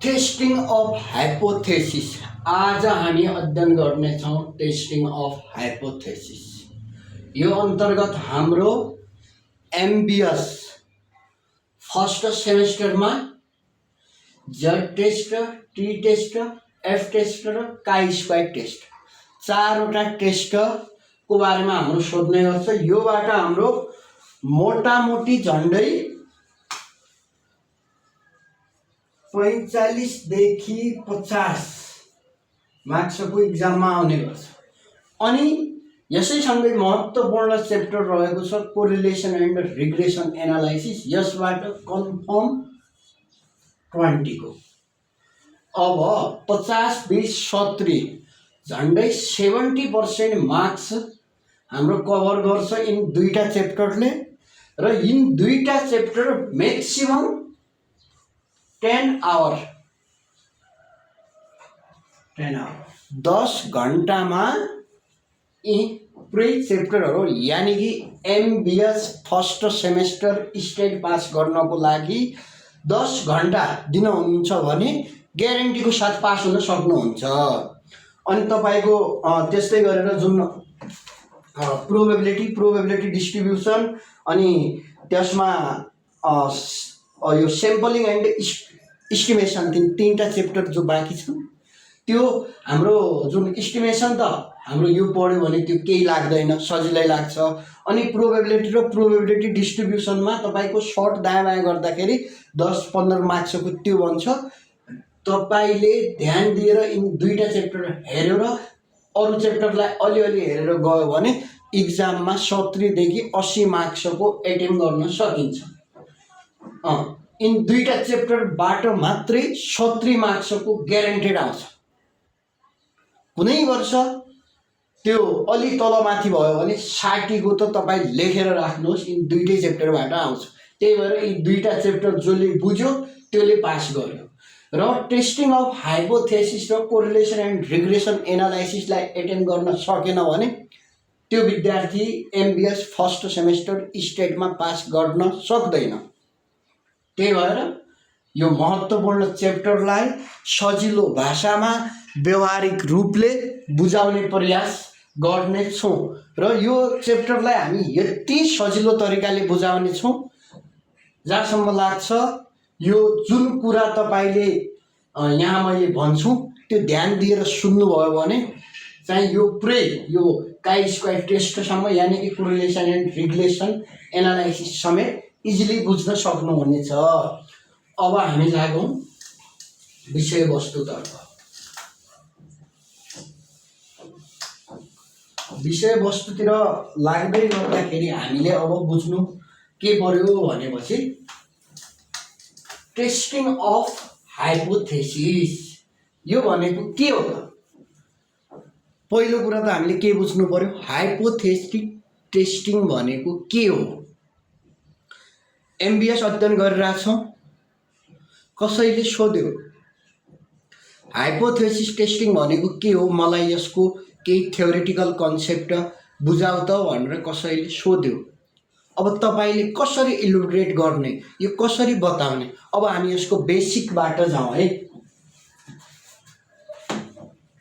Testing of hypothesis. आज हामी अध्ययन गर्नेछौँ टेस्टिङ अफ हाइपोथेसिस। यो अन्तर्गत हाम्रो एमबिएस फर्स्ट सेमेस्टरमा Z test, T test, F test र काई स्क्वायर टेस्ट चारवटा टेस्टको बारेमा हाम्रो सोध्ने गर्छ। योबाट हाम्रो मोटामोटी झन्डै 45 देखि 50 मार्क्सको इक्जाममा आउने गर्छ। अनि यसैसँगै महत्त्वपूर्ण च्याप्टर रहेको छ कोरिलेसन एन्ड रिग्रेसन एनालाइसिस। यसबाट कन्फर्म 20 को। अब 50, 20, 70 झन्डै 70% मार्क्स हाम्रो कभर गर्छ इन दुईटा च्याप्टरले। र इन दुईटा च्याप्टर म्याक्सिमम 10 आवर 10 घन्टामा यी पुरै च्याप्टरहरू यानि कि MBS first semester state pass गर्नको लागि 10 घन्टा दिनुहुन्छ भने ग्यारेन्टीको साथ पास हुन सक्नुहुन्छ। अनि तपाईको त्यस्तै गरेर जुन प्रोबेबिलिटी डिस्ट्रिब्युसन अनि त्यसमा यो स्याम्पलिङ एन्ड इस्टिमेसन तीनटा च्याप्टर जो बाँकी छ त्यो हाम्रो जुन इस्टिमेसन त हाम्रो यो पढ्यो भने त्यो केही लाग्दैन, सजिलै लाग्छ। अनि प्रोबेबिलिटी डिस्ट्रिब्युसनमा तपाईको सर्ट दायाँ बायाँ गर्दाखेरि 10-15 मार्क्सको त्यो बन्छ। तपाईले ध्यान दिएर यिन दुईटा च्याप्टर हेर्यो र अरु च्याप्टरलाई अलिअलि हेरेर गयो भने इक्जाममा 70 देखि 80 मार्क्सको एटेम्प गर्न सकिन्छ। यिन दुईटा च्याप्टरबाट मात्रै 70 मार्क्सको ग्यारेन्टेड आउँछ। कुनै वर्ष त्यो अलि तलमाथि भयो भने 60 को त तपाईँ लेखेर राख्नुहोस्, यिन दुईटै च्याप्टरबाट आउँछ। त्यही भएर यी दुईटा च्याप्टर जसले बुझ्यो त्यसले पास गर्यो। र टेस्टिङ अफ हाइपोथेसिस र कोरिलेसन एन्ड रिग्रेसन एनालाइसिसलाई एटेन्ड गर्न सकेन भने त्यो विद्यार्थी एमबिएस फर्स्ट सेमेस्टर स्टेटमा पास गर्न सक्दैन। त्यही भएर यो महत्त्वपूर्ण च्याप्टरलाई सजिलो भाषामा व्यवहारिक रूपले बुझाउने प्रयास गर्नेछौँ। र यो च्याप्टरलाई हामी यति सजिलो तरिकाले बुझाउनेछौँ जहाँसम्म लाग्छ यो जुन कुरा तपाईले यहाँ मैले भन्छु त्यो ध्यान दिएर सुन्नुभयो भने चाहिँ यो पुरै यो काई स्क्वायर टेस्टसम्म यानि कि कोरिलेसन एन्ड रिग्रेसन एनालाइसिस समेत इजिली बुझ्न सक्नुहुनेछ। अब हामी लागौँ विषयवस्तुतर्फ। विषयवस्तुतिर लाग्दै गर्दाखेरि हामीले अब बुझ्नु के पर्यो भनेपछि टेस्टिङ अफ हाइपोथेसिस यो भनेको के हो त? पहिलो कुरा त हामीले के बुझ्नु पर्यो, हाइपोथेसिस टेस्टिङ भनेको के हो। एमबिएस अध्ययन गरिरहेछौँ, कसैले सोध्यो हाइपोथेसिस टेस्टिङ भनेको के हो, मलाई यसको केही थ्योरेटिकल कन्सेप्ट बुझाउ त भनेर कसैले सोध्यो। अब तपाईले कसरी इलुस्ट्रेट गर्ने, यो कसरी बताउने, अब हामी यसको बेसिकबाट जाउँ है।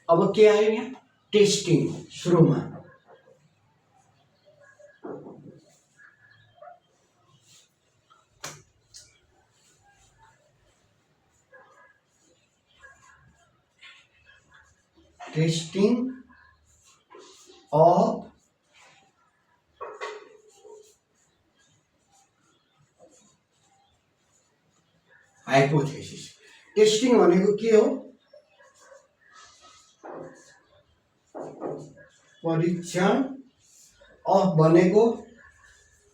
अब के आयो यहाँ, टेस्टिङ सुरुमा। Testing of hypothesis. टेस्टिङ भनेको के हो, परीक्षण, अफ भनेको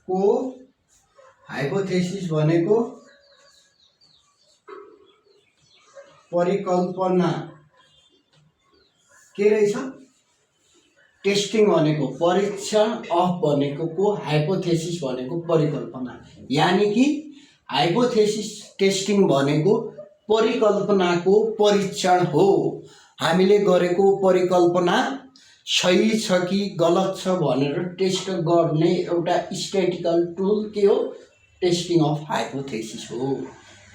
को, हाइपोथेसिस भनेको परिकल्पना। के रहेछ, टेस्टिङ भनेको परीक्षण, अफ भनेको को, हाइपोथेसिस भनेको परिकल्पना। यानी कि हाइपोथेसिस टेस्टिङ भनेको परिकल्पनाको परीक्षण हो। हामीले गरेको परिकल्पना सही छ कि गलत छ भनेर टेस्ट गर्ने एउटा स्ट्याटिस्टिकल टुल के हो, टेस्टिङ अफ हाइपोथेसिस हो।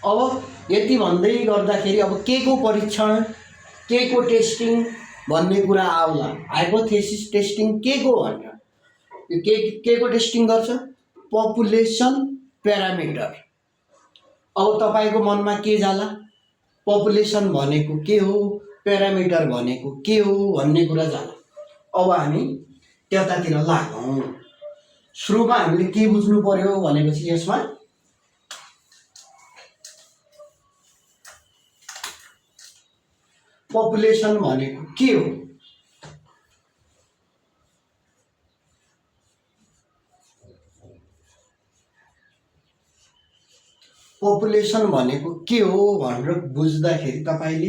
अब यति भन्दै गर्दाखेरि अब के को परीक्षण, के को टेस्टिङ भन्ने कुरा आउला। हाइपोथेसिस टेस्टिङ के को भनेर, यो के को टेस्टिङ गर्छ? Population parameter. अब तपाईँको मनमा के जाला? पपुलेसन भनेको के हो, प्यारामिटर भनेको के हो भन्ने कुरा जाला। अब हामी त्यतातिर लागौँ। सुरुमा हामीले के बुझ्नु पर्यो भनेपछि यसमा पपुलेसन भनेको के हो? पपुलेसन भनेको के हो भनेर बुझ्दाखेरि तपाईले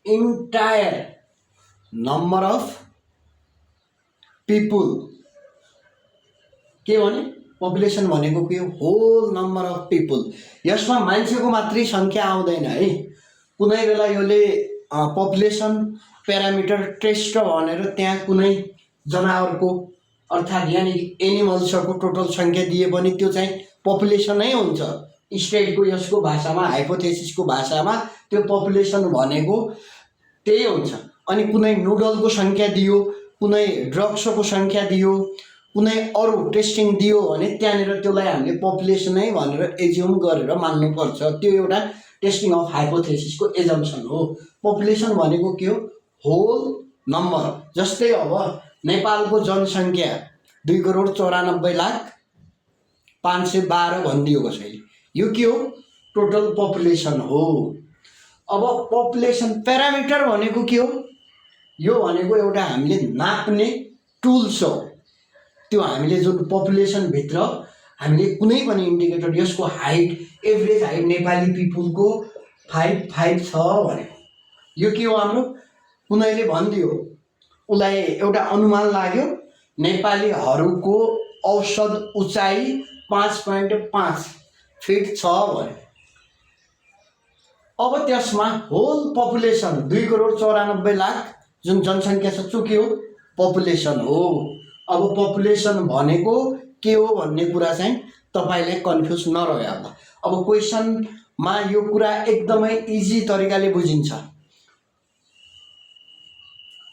इन्टायर नम्बर अफ पिपुल, के भने पपुलेसन भनेको के हो? Whole number of people. यसमा मान्छेको मात्रै सङ्ख्या आउँदैन है। कुनै बेला यसले पपुलेसन प्यारामिटर टेस्ट भनेर त्यहाँ कुनै जनावरको अर्थात् यानि एनिमल्सको टोटल सङ्ख्या दिए पनि त्यो चाहिँ पपुलेसनै हुन्छ। स्टेटको यसको भाषामा, हाइपोथेसिसको भाषामा त्यो पपुलेसन भनेको त्यही हुन्छ। अनि कुनै नुडलको सङ्ख्या दियो, कुनै ड्रग्सको सङ्ख्या दियो, कुनै अरू टेस्टिङ दियो भने त्यहाँनिर त्यसलाई हामीले पपुलेसनै भनेर एज्युम गरेर मान्नुपर्छ। त्यो एउटा टेस्टिङ अफ हाइपोथेसिसको एजम्सन हो। पपुलेसन भनेको के हो? Whole number. जस्तै अब नेपालको जनसङ्ख्या 2,94,05,12 भनिदियो कसैले, यो के हो? टोटल पपुलेसन हो। अब पपुलेसन प्यारामिटर भनेको के हो? यो भनेको एउटा हामीले नाप्ने टुल्स हो। त्यो हामीले जुन पपुलेसनभित्र हामीले कुनै पनि इन्डिकेटर, यसको हाइट, एभरेज हाइट नेपाली पिपुलको 5'5" छ भने यो के हो हाम्रो? कुनैले भनिदियो, उसलाई एउटा अनुमान लाग्यो नेपालीहरूको औसत उचाइ 5.5 फिट छ भने अब त्यसमा होल पपुलेसन 2,94,00,000 जुन जनसङ्ख्या छ त्यो के हो? पपुलेसन हो। अब पपुलेसन भनेको के हो भन्ने कुरा चाहिँ तपाईले कन्फ्युज नरह्यो होला। अब क्वेसनमा यो कुरा एकदमै इजी तरिकाले बुझिन्छ।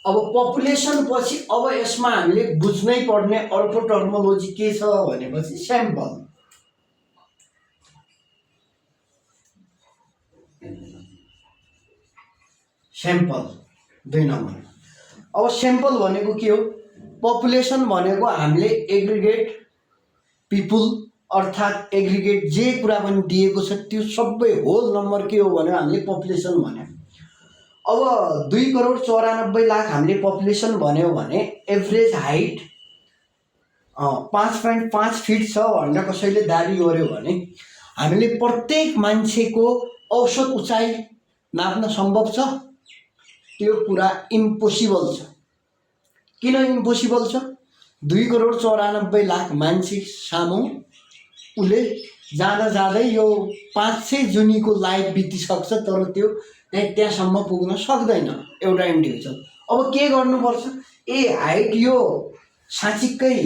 अब पपुलेसन पछि अब यसमा हामीले बुझ्नै पर्ने अर्को टर्मोलोजी के छ भनेपछि स्याम्पल। Sample 2 number. अब स्याम्पल भनेको के हो? पपुलेसन भनेको हामीले एग्रिगेट पिपुल अर्थात् एग्रिगेट जे कुरा पनि दिएको छ त्यो सबै होल नम्बर के हो भने हामीले पपुलेसन भन्यो। अब 2,94,00,000 हामीले पपुलेसन भन्यो भने एभरेज हाइट 5.5 फिट छ भनेर कसैले दाबी गर्यो भने हामीले प्रत्येक मान्छेको औसत उचाइ नाप्न सम्भव छ? त्यो कुरा इम्पोसिबल छ। किन इम्पोसिबल छ? 2,94,00,000 मान्छे सामु उसले जाँदा जाँदै यो 500 जुनीको लाइफ बितिसक्छ, तर त्यो त्यहाँसम्म पुग्न सक्दैन एउटा इन्डिभिजुअल। अब के गर्नुपर्छ? ए हाइट यो साँच्चीकै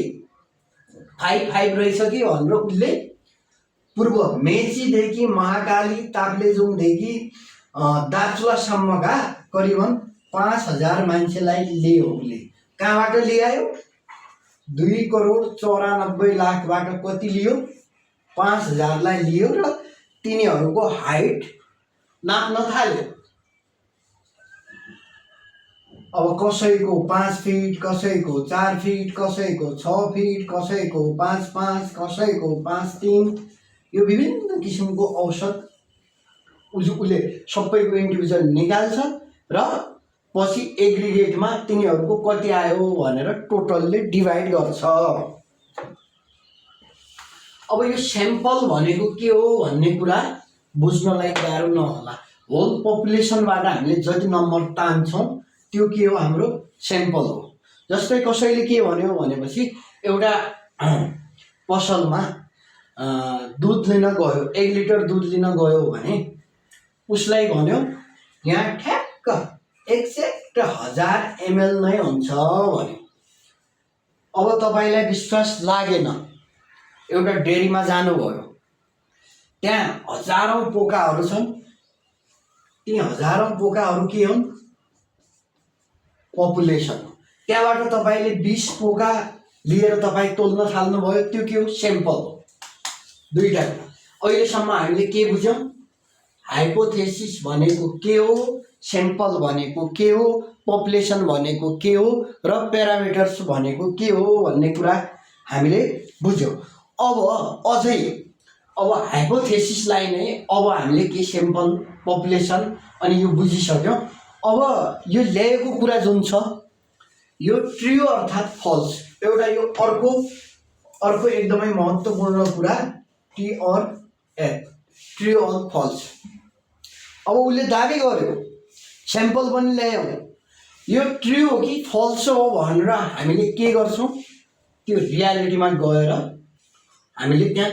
5'5" रहेछ कि भनेर उसले पूर्व मेचीदेखि महाकाली ताप्लेजुङदेखि दार्चुलासम्मका करिबन 5,000 मान्छेलाई लियो। उसले कहाँबाट ल्यायो? 2,94,00,000बाट कति लियो? 5,000लाई लियो र तिनीहरूको हाइट नाप्न थाल्यो। अब कसैको 5 फिट, कसैको 4 फिट, कसैको 6 फिट, कसैको 5.5, कसैको 5.3, यो विभिन्न किसिमको औसत उसले सबैको इन्डिभिजुअल निकाल्छ र पछि एग्रिगेटमा तिनीहरूको कति आयो भनेर टोटलले डिभाइड गर्छ। अब यो स्याम्पल भनेको के हो भन्ने कुरा बुझ्नलाई गाह्रो नहोला। होल पपुलेसनबाट हामीले जति नम्बर तान्छौँ त्यो के हो? हाम्रो स्याम्पल हो। जस्तै कसैले के भन्यो भनेपछि एउटा पसलमा दुध लिन गयो, 1 लिटर दुध लिन गयो भने उसलाई भन्यो यहाँ ठ्याक्क एक्ज्याक्ट 1000 ml नै हुन्छ भन्यो। अब तपाईँलाई विश्वास लागेन, एउटा डेरीमा जानुभयो, त्यहाँ हजारौँ पोकाहरू छन्। ती हजारौँ पोकाहरू के हुन्? पपुलेसन हो। त्यहाँबाट तपाईँले 20 पोका लिएर तपाईँ तोल्न थाल्नुभयो, त्यो के हो? सेम्पल हो। दुईटा कुरा अहिलेसम्म हामीले के बुझ्यौँ? हाइपोथेसिस भनेको के हो, सेम्पल भनेको के हो, पपुलेसन भनेको के हो र प्यारामिटर्स भनेको के हो भन्ने कुरा हामीले बुझ्यौँ। अब अझै हाइपोथेसिसलाई नै अब हामीले के सेम्पल, पपुलेसन अनि यो बुझिसक्यौँ। अब यो ल्याएको कुरा जुन छ यो ट्रु अर्थात् फल्स, एउटा यो अर्को एकदमै महत्त्वपूर्ण कुरा T or F, true or false. अब उसले दाबी गर्यो, स्याम्पल पनि ल्यायौँ, यो ट्रु हो कि फल्स हो भनेर हामीले के गर्छौँ? त्यो रियालिटीमा गएर हामीले त्यहाँ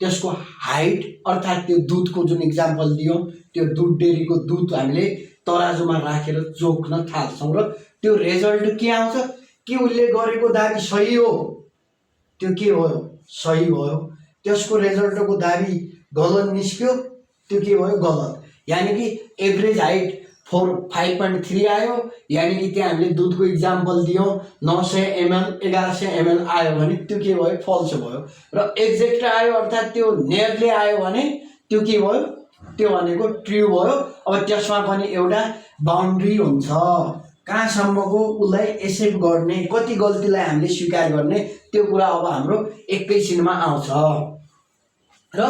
त्यसको हाइट अर्थात् त्यो दुधको जुन इक्जाम्पल दियौँ, त्यो दुध डेरीको दुध हामीले तराजुमा राखेर जोख्न थाल्छौँ र त्यो रिजल्ट के आउँछ कि उसले गरेको दाबी सही हो, त्यो के भयो? सही भयो। त्यसको रिजल्टको दाबी गलत निस्क्यो, त्यो के भयो? गलत। यानि कि एभरेज हाइट 5.3 आयो, यानि कि त्यहाँ हामीले दुधको इक्जाम्पल दियौँ 900 ml 1100 ml आयो भने त्यो के भयो? फल्स भयो। र एक्ज्याक्ट आयो अर्थात् त्यो नियरली आयो भने त्यो के भयो? त्यो भनेको ट्रु भयो। अब त्यसमा पनि एउटा बाउन्ड्री हुन्छ, कहाँसम्मको उसलाई एक्सेप्ट गर्ने, कति गल्तीलाई हामीले स्वीकार गर्ने, त्यो कुरा अब हाम्रो एकैछिनमा आउँछ। र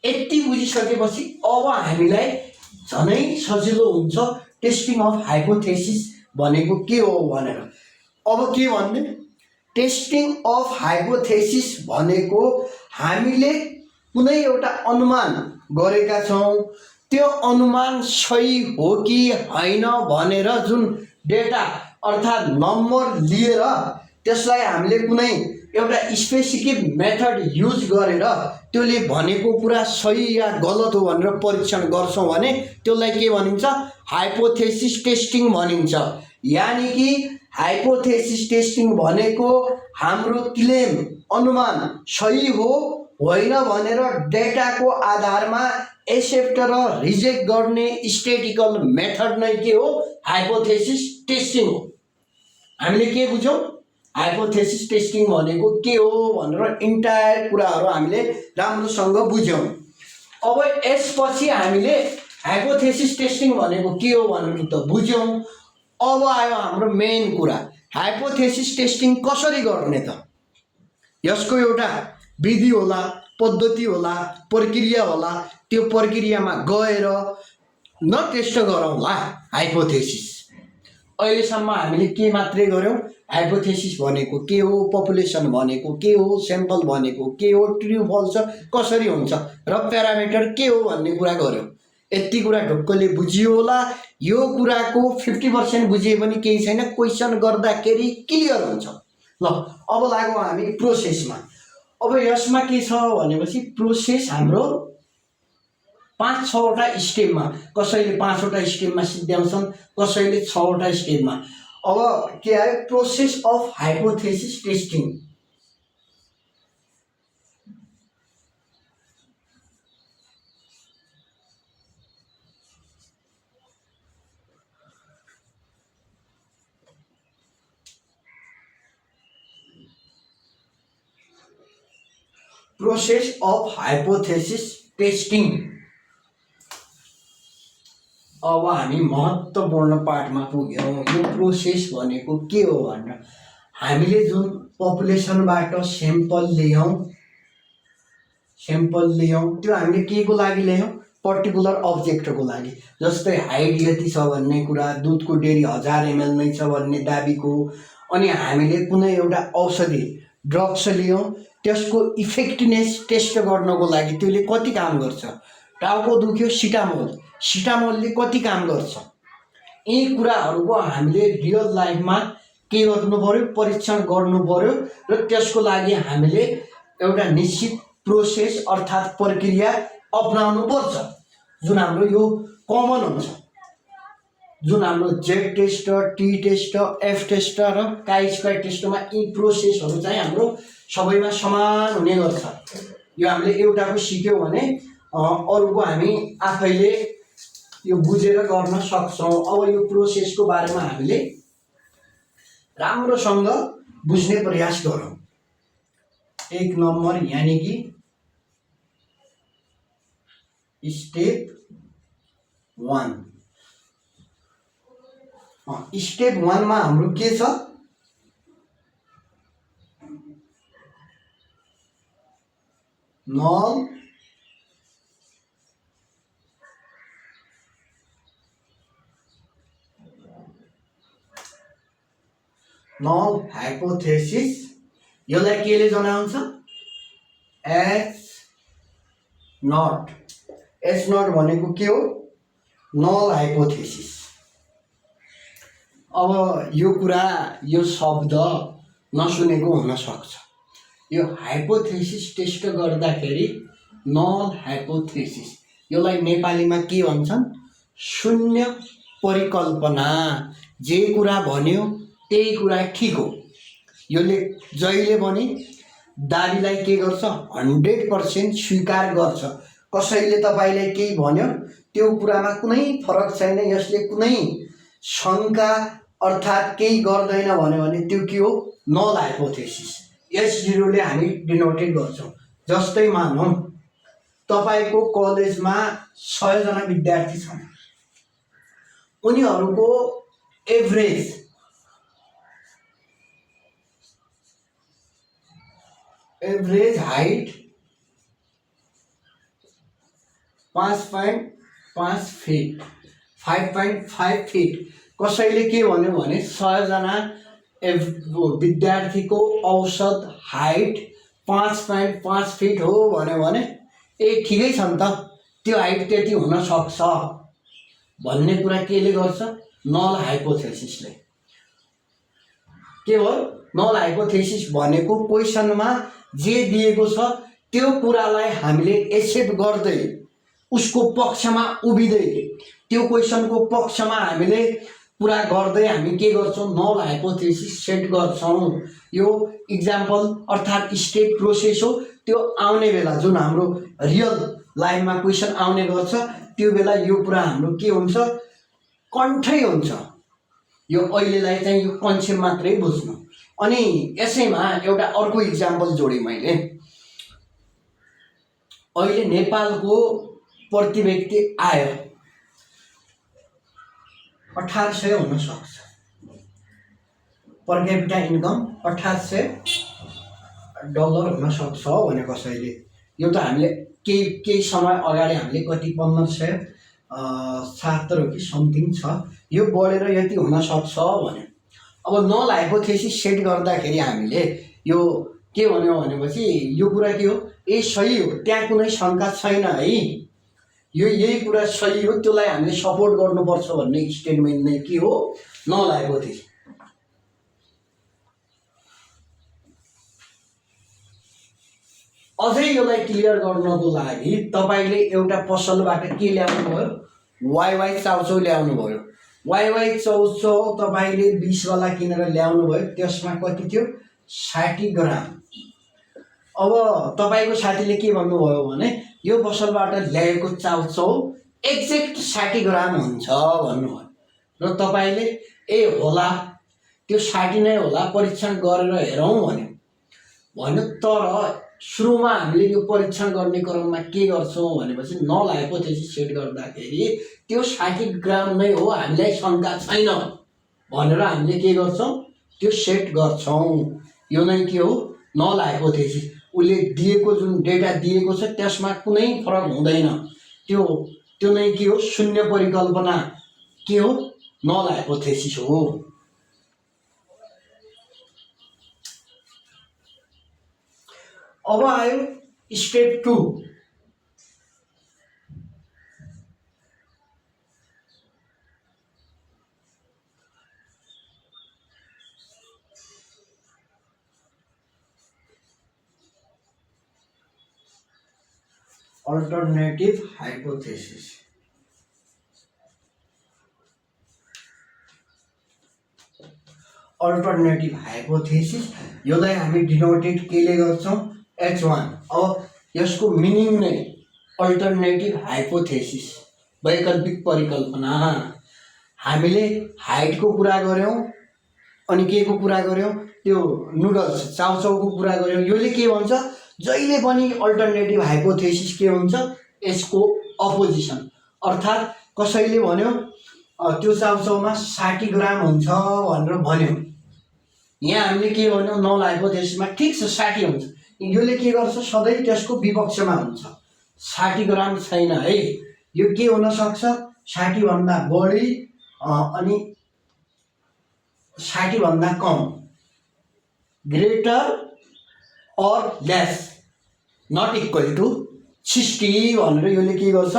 यति बुझिसकेपछि अब हामीलाई झनै सजिलो हुन्छ टेस्टिङ अफ हाइपोथेसिस भनेको के हो भनेर। अब के भन्ने? टेस्टिङ अफ हाइपोथेसिस भनेको हामीले कुनै एउटा अनुमान गरेका छौँ, त्यो अनुमान सही हो कि होइन भनेर जुन डेटा अर्थात् नम्बर लिएर त्यसलाई हामीले कुनै एउटा स्पेसिफिक मेथड युज गरेर त्यसले भनेको कुरा सही या गलत हो भनेर परीक्षण गर्छौँ भने त्यसलाई के भनिन्छ? हाइपोथेसिस टेस्टिङ भनिन्छ। यानि कि हाइपोथेसिस टेस्टिङ भनेको हाम्रो क्लेम, अनुमान सही हो होइन भनेर डेटाको आधारमा एक्सेप्ट र रिजेक्ट गर्ने स्ट्याटिस्टिकल मेथड नै के हो? हाइपोथेसिस टेस्टिङ हो। हामीले के बुझ्यौँ? हाइपोथेसिस टेस्टिङ भनेको के हो भनेर इन्टायर कुराहरू हामीले राम्रोसँग बुझ्यौँ। अब यसपछि हामीले हाइपोथेसिस टेस्टिङ भनेको के हो भनेर त बुझ्यौँ। अब आयो हाम्रो मेन कुरा, हाइपोथेसिस टेस्टिङ कसरी गर्ने त? यसको एउटा विधि होला, पद्धति होला, प्रक्रिया होला। त्यो प्रक्रियामा गएर न टेस्ट गरौँला हाइपोथेसिस। अहिलेसम्म हामीले के मात्रै गऱ्यौँ? हाइपोथेसिस भनेको के हो, पपुलेसन भनेको के हो, सेम्पल भनेको के हो, ट्रु फल्स कसरी हुन्छ र प्यारामिटर के हो भन्ने कुरा गऱ्यौँ। यति कुरा ढुक्कले बुझियो होला। यो कुराको 50% बुझिए पनि केही छैन, क्वेसन गर्दाखेरि क्लियर हुन्छ। ल अब लागौँ हामी प्रोसेसमा। अब यसमा के छ भनेपछि प्रोसेस हाम्रो 5-6वटा स्टेपमा, कसैले 5वटा स्टेपमा सिद्ध्याउँछन्, कसैले 6वटा स्टेपमा। अब के आयो? Process of hypothesis testing. Process of hypothesis testing. अब हामी महत्त्वपूर्ण पार्टमा पुग्यौँ। यो प्रोसेस भनेको के हो भनेर हामीले जुन पपुलेसनबाट सेम्पल ल्यायौँ त्यो हामीले के को लागि ल्यायौँ? पर्टिकुलर अब्जेक्टको लागि। जस्तै हाइट यति छ भन्ने कुरा, दुधको डेरी 1000 ml नै छ भन्ने दाबीको। अनि हामीले कुनै एउटा औषधि ड्रग्स लियौँ, त्यसको इफेक्टिभनेस टेस्ट गर्नको लागि त्यसले कति काम गर्छ? टाउको दुख्यो, सिटामोलले कति काम गर्छ? यी कुराहरूको हामीले रियल लाइफमा के गर्नु पर्यो? परीक्षण गर्नु पर्यो। र त्यसको लागि हामीले एउटा निश्चित प्रोसेस अर्थात् प्रक्रिया अपनाउनु पर्छ, जुन हाम्रो यो कमन हुन्छ। जुन हाम्रो Z test, T test, F test र काई स्क्वायर टेस्टमा यी प्रोसेसहरू चाहिँ हाम्रो सबैमा समान हुने गर्छ। यो हामीले एउटाको सिक्यौँ भने अरूको हामी आफैले यो बुझेर गर्न सक्छौँ। अब यो प्रोसेसको बारेमा हामीले राम्रोसँग बुझ्ने प्रयास गरौँ। 1 नम्बर यानि कि स्टेप 1। स्टेप 1 मा हाम्रो के छ? नल हाइपोथेसिस, यसलाई केले जनाउँछ? H not. एच नट भनेको के हो? Null hypothesis. अब यो कुरा, यो शब्द नसुनेको हुन सक्छ। यो हाइपोथेसिस टेस्ट गर्दाखेरि नल हाइपोथेसिस, यसलाई नेपालीमा के भन्छन्? शून्य परिकल्पना। जे कुरा भन्यो त्यही कुरा ठिक हो। यसले जहिले पनि दाबीलाई के गर्छ? 100% स्वीकार गर्छ। कसैले तपाईँलाई केही भन्यो त्यो कुरामा कुनै फरक छैन, यसले कुनै शङ्का अर्थात् केही गर्दैन भन्यो भने त्यो के हो? Null hypothesis. H0 ले हामी डिनोटेड गर्छौँ। जस्तै मानौँ तपाईँको कलेजमा 100 जना विद्यार्थी छन्, उनीहरूको एभरेज हाइट 5.5 फिट, 5.5 फिट। कसैले के भन्यो भने 100 जना विद्यार्थीको औसत हाइट 5.5 फिट हो भन्यो भने ए ठिकै छ नि त, त्यो हाइट त्यति हुन सक्छ भन्ने कुरा केले गर्छ? नल हाइपोथेसिसले। के हो नल हाइपोथेसिस भनेको? क्वेसनमा जे दिएको छ त्यो कुरालाई हामीले एक्सेप्ट गर्दै, उसको पक्षमा उभिँदै, त्यो क्वेसनको पक्षमा हामीले पुरा गर्दै हामी के गर्छौँ? नल हाइपोथेसिस सेट गर्छौँ। यो इक्जाम्पल अर्थात् स्टेप प्रोसेस हो। त्यो आउने बेला जुन हाम्रो रियल लाइफमा क्वेसन आउने गर्छ त्यो बेला यो कुरा हाम्रो के हुन्छ? कन्ठै हुन्छ। यो अहिलेलाई चाहिँ यो कन्सेप्ट मात्रै बुझ्नु। अनि यसैमा एउटा अर्को इक्जाम्पल जोडेँ मैले। अहिले नेपालको प्रति व्यक्ति आय 1800 हुन सक्छ। पर क्यापिटा इन्कम 1800 डलर हुन सक्छ भने कसैले, यो त हामीले केही समय अगाडि हामीले कति 1570 कि समथिङ छ, यो बढेर यति हुन सक्छ भने। अब नल हाइपोथेसिस सेट गर्दाखेरि हामीले यो के भन्यो भनेपछि यो कुरा के हो? ए सही हो, त्यहाँ कुनै शङ्का छैन है, यो यही कुरा सही हो, त्यसलाई हामीले सपोर्ट गर्नुपर्छ भन्ने स्टेटमेन्ट नै के हो? Null hypothesis. अझै यसलाई क्लियर गर्नको लागि तपाईँले एउटा पसलबाट के ल्याउनु भयो? वाइवाई चाउचाउ ल्याउनु भयो। वाइवाई चाउचाउ तपाईँले 20 वाला किनेर ल्याउनु भयो, त्यसमा कति थियो? 60 ग्राम। अब तपाईँको साथीले के भन्नुभयो भने यो पसलबाट ल्याएको चाउचाउ एक्ज्याक्ट 60 ग्राम हुन्छ भन्नुभयो, र तपाईँले ए होला त्यो 60 नै होला, परीक्षण गरेर हेरौँ भन्यो। तर सुरुमा हामीले यो परीक्षण गर्ने क्रममा के गर्छौँ भनेपछि नल हाइपोथेसिस सेट गर्दाखेरि त्यो 60 ग्राम नै हो, हामीलाई शङ्का छैन भनेर हामीले के गर्छौँ? त्यो सेट गर्छौँ। यो नै के हो? Null hypothesis. उसले दिएको जुन डेटा दिएको छ त्यसमा कुनै फरक हुँदैन, त्यो नै के हो? शून्य परिकल्पना। के हो? नल हाइपोथेसिस हो। अब आयो step 2। Alternative hypothesis. Alternative hypothesis, यसलाई हामी डिनोटेड केले गर्छौँ? H1। अब यसको मिनिङ नै अल्टरनेटिभ हाइपोथेसिस, वैकल्पिक परिकल्पना। हामीले हाइटको कुरा गऱ्यौँ, अनि के को कुरा गऱ्यौँ, त्यो नुडल्स चाउचाउको कुरा गऱ्यौँ। योले के भन्छ, जहिले पनि अल्टरनेटिभ हाइपोथेसिस के हुन्छ, यसको अपोजिसन। अर्थात् कसैले भन्यो त्यो चाउचाउमा 60 ग्राम हुन्छ भनेर भन्यो, यहाँ हामीले के भन्यौँ, नल हाइपोथेसिसमा ठिक छ 60 हुन्छ। योले के गर्छ, सधैँ त्यसको विपक्षमा हुन्छ, 60 ग्राम छैन है, यो के हुनसक्छ, 60 भन्दा बढी अनि 60 भन्दा कम, ग्रेटर और लेस, नट इक्वल टु 60 भनेर योले के गर्छ,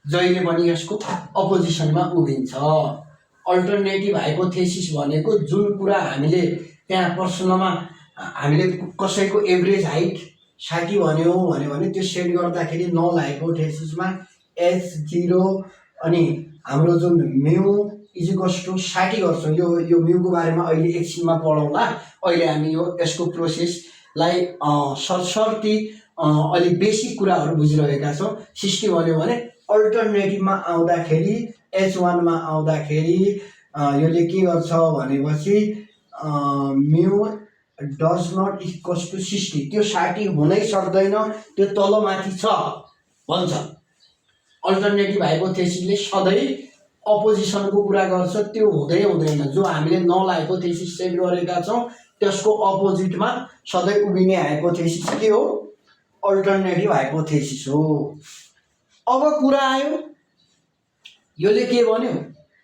जहिले पनि यसको अपोजिसनमा उभिन्छ। अल्टरनेटिभ हाइपोथेसिस भनेको जुन कुरा हामीले त्यहाँ प्रश्नमा हामीले कसैको एभरेज हाइट 60 भन्यो भने त्यो सेट गर्दाखेरि नल हाइपोथेसिसमा H0 अनि हाम्रो जुन म्यू इजिकल्स टु 60 गर्छौँ। यो म्यूको बारेमा अहिले एकछिनमा पढौँला। अहिले हामी यसको प्रोसेसलाई सरसर्ती अलिक बेसिक कुराहरू बुझिरहेका छौँ। 60 भन्यो भने अल्टरनेटिभमा आउँदाखेरि H1 मा आउँदाखेरि योले के गर्छ भनेपछि mu does not equals to 60, त्यो 60 हुनै सक्दैन, त्यो तलमाथि छ भन्छ। अल्टरनेटिभ हाइपोथेसिसले सधैँ अपोजिसनको कुरा गर्छ, त्यो हुँदैन। जो हामीले नल हाइपोथेसिस सेट गरेका छौँ त्यसको अपोजिटमा सधैँ उभिने हाइपोथेसिस के हो, अल्टरनेटिभ हाइपोथेसिस हो। अब कुरा आयो, योले के भन्यो,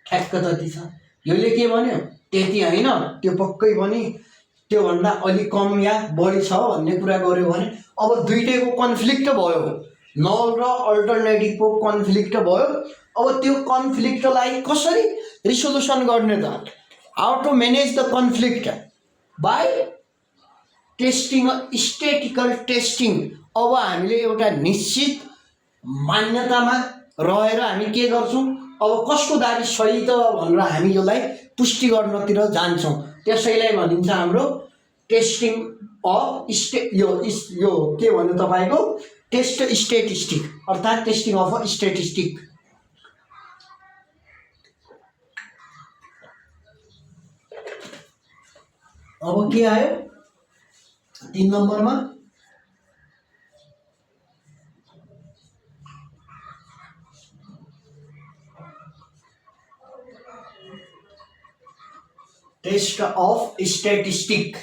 ठ्याक्क जति छ, योले के भन्यो त्यति होइन, त्यो पक्कै पनि त्योभन्दा अलिक कम या बढी छ भन्ने कुरा गर्यो भने अब दुईटैको कन्फ्लिक्ट भयो, नल र अल्टरनेटिभको कन्फ्लिक्ट भयो। अब त्यो कन्फ्लिक्टलाई कसरी रिसोल्युसन गर्ने त, how to manage the conflict, by testing statical testing. अब हामीले एउटा निश्चित मान्यतामा रहेर हामी के गर्छौँ, अब कसको दाबी सही त भनेर हामी यसलाई पुष्टि गर्नतिर जान्छौँ। त्यसैलाई भनिन्छ हाम्रो टेस्टिङ अफ यो के भन्यो तपाईँको, टेस्ट स्टेटिस्टिक, अर्थात् टेस्टिङ अफ अ स्टेटिस्टिक। अब के आयो 3 नम्बरमा, टेस्ट अफ स्टेटिस्टिक।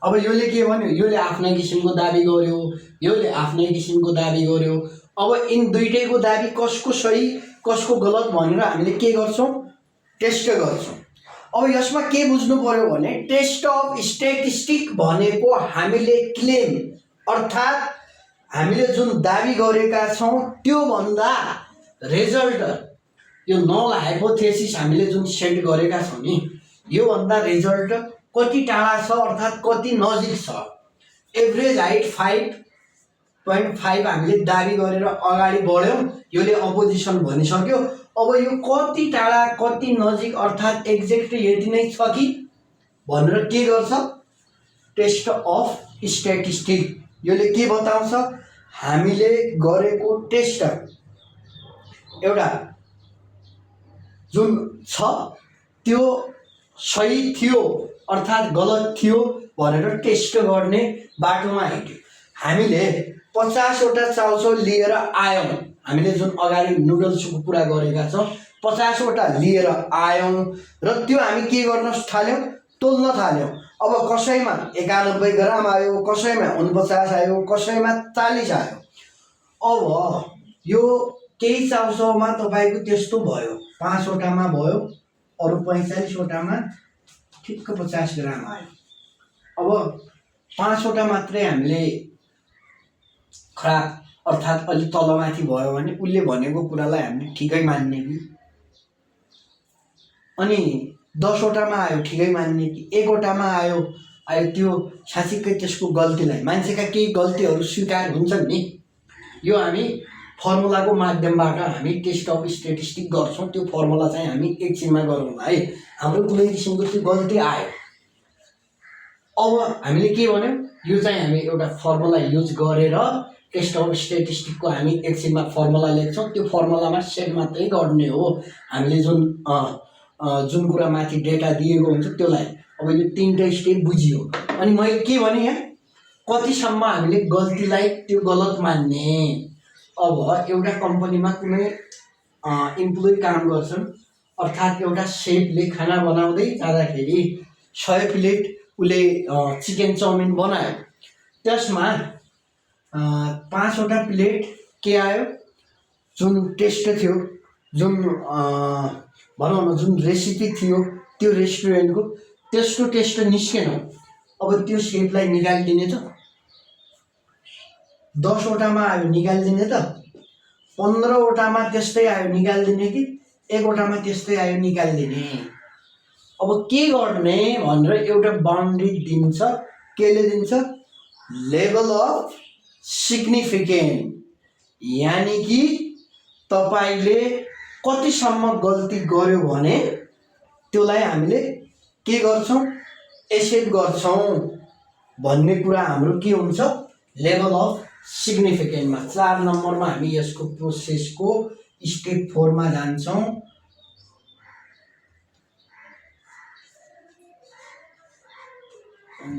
अब योले के भन्यो, योले आफ्नै किसिमको दाबी गर्यो, योले आफ्नै किसिमको दाबी गर्यो। अब इन दुईटैको दाबी कसको सही कसको गलत भनेर हामीले के गर्छौँ, टेस्ट गर्छौँ। अब यसमा के बुझ्नु पर्यो भने टेस्ट अफ स्टेटिस्टिक भनेको हामीले क्लेम अर्थात् हामीले जुन दाबी गरेका छौँ त्यो भन्दा रिजल्ट, यो नल हाइपोथेसिस हामीले जुन सेट गरेका छौँ नि, यो भन्दा रिजल्ट कति टाढा छ अर्थात् कति नजिक छ। एभरेज हाइट 5.5 हामीले दाबी गरेर अगाडि बढ्यौँ, योले अपोजिसन भनिसक्यो। अब यो कति टाढा कति नजिक अर्थात् एक्ज्याक्ट यति नै छ कि भनेर के गर्छ, टेस्ट अफ स्ट्याटिस्टिक। योले के बताउँछ, हामीले गरेको टेस्ट एउटा जुन छ त्यो सही थियो अर्थात् गलत थियो भनेर टेस्ट गर्ने बाटोमा हिँड्यो। हामीले 50 वटा चाउचाउ लिएर आयौँ, हामीले जुन अगाडि नुडल्सको कुरा गरेका छौँ 50 वटा लिएर आयौँ र त्यो हामी के गर्न थाल्यौँ, तोल्न थाल्यौँ। अब कसैमा 91 ग्राम आयो, कसैमा 49 आयो, कसैमा 40 आयो। अब यो केही चाउचाउमा तपाईँको त्यस्तो भयो, 5 वटामा भयो, अरू 45 वटामा ठिक्क 50 ग्राम आयो। अब 5 वटा मात्रै हामीले खराब अर्थात् अलि तलमाथि भयो भने उसले भनेको कुरालाई हामीले ठिकै मान्ने कि, अनि 10 वटामा आयो ठिकै मान्ने कि, 1 वटामा आयो त्यो साँच्चीकै त्यसको गल्तीलाई, मान्छेका केही गल्तीहरू स्वीकार हुन्छन् नि, यो हामी फर्मुलाको माध्यमबाट हामी टेस्ट अफ स्ट्याटिस्टिक गर्छौँ। त्यो फर्मुला चाहिँ हामी एकछिनमा गरौँला है। हाम्रो कुनै किसिमको त्यो गल्ती आयो, अब हामीले के भन्यौँ, यो चाहिँ हामी एउटा फर्मुला युज गरेर टेस्ट अफ स्ट्याटिस्टिकको हामी एकछिनमा फर्मुला लेख्छौँ, त्यो फर्मुलामा सेट मात्रै गर्ने हो हामीले। जुन कुरा माथि डेटा दिएको हुन्छ त्यसलाई। अब यो 3टा स्टेप बुझियो। अनि मैले के भने यहाँ कतिसम्म हामीले गल्तीलाई त्यो गलत मान्ने। अब एउटा कम्पनीमा कुनै इम्प्लोइ काम गर्छन्, अर्थात् एउटा सेफले खाना बनाउँदै जाँदाखेरि 100 प्लेट उसले चिकन चाउमिन बनायो, त्यसमा 5वटा प्लेट के आयो, जुन टेस्ट थियो, जुन भनौँ न जुन रेसिपी थियो त्यो रेस्टुरेन्टको, त्यसको टेस्ट निस्केन। अब त्यो सेफलाई निकालिदिने त, 10वटामा आयो निकालिदिने त, 15वटामा त्यस्तै आयो निकालिदिने कि 1वटामा त्यस्तै आयो निकालिदिने। अब के गर्ने भनेर एउटा बाउन्ड्री दिन्छ। केले दिन्छ? लेभल अफ सिग्निफिकेन्ट, यानि कि तपाईले कतिसम्म गल्ती गर्यो भने त्यसलाई हामीले के गर्छौँ, एक्सेप्ट गर्छौँ भन्ने कुरा हाम्रो के हुन्छ, लेभल अफ सिग्निफिकेन्टमा। 4 नम्बरमा हामी यसको प्रोसेसको स्टेप 4 मा जान्छौँ।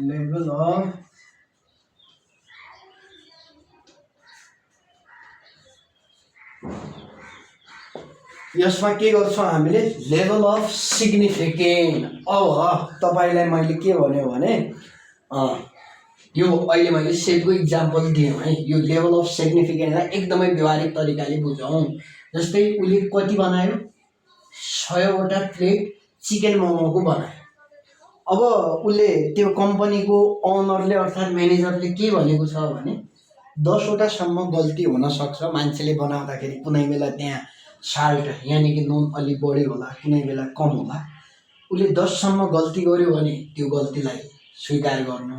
लेभल अफ यसमा के गर्छौँ हामीले, लेभल अफ सिग्निफिकेन्ट। अब तपाईलाई मैले के भन्यो भने यो अहिले मैले सेफको इक्जाम्पल दिएँ है। यो लेभल अफ सिग्निफिकेन्टलाई एकदमै व्यवहारिक तरिकाले बुझौँ। जस्तै उसले कति बनायो, 100वटा प्लेट चिकन मोमोको बनायो। अब उसले त्यो कम्पनीको ओनरले अर्थात् म्यानेजरले के भनेको छ भने 10वटासम्म गल्ती हुनसक्छ, मान्छेले बनाउँदाखेरि कुनै बेला त्यहाँ साल्ट यानि कि नुन अलि बढी होला, कुनै बेला कम होला। उसले 10सम्म गल्ती गर्यो भने त्यो गल्तीलाई स्वीकार गर्नु,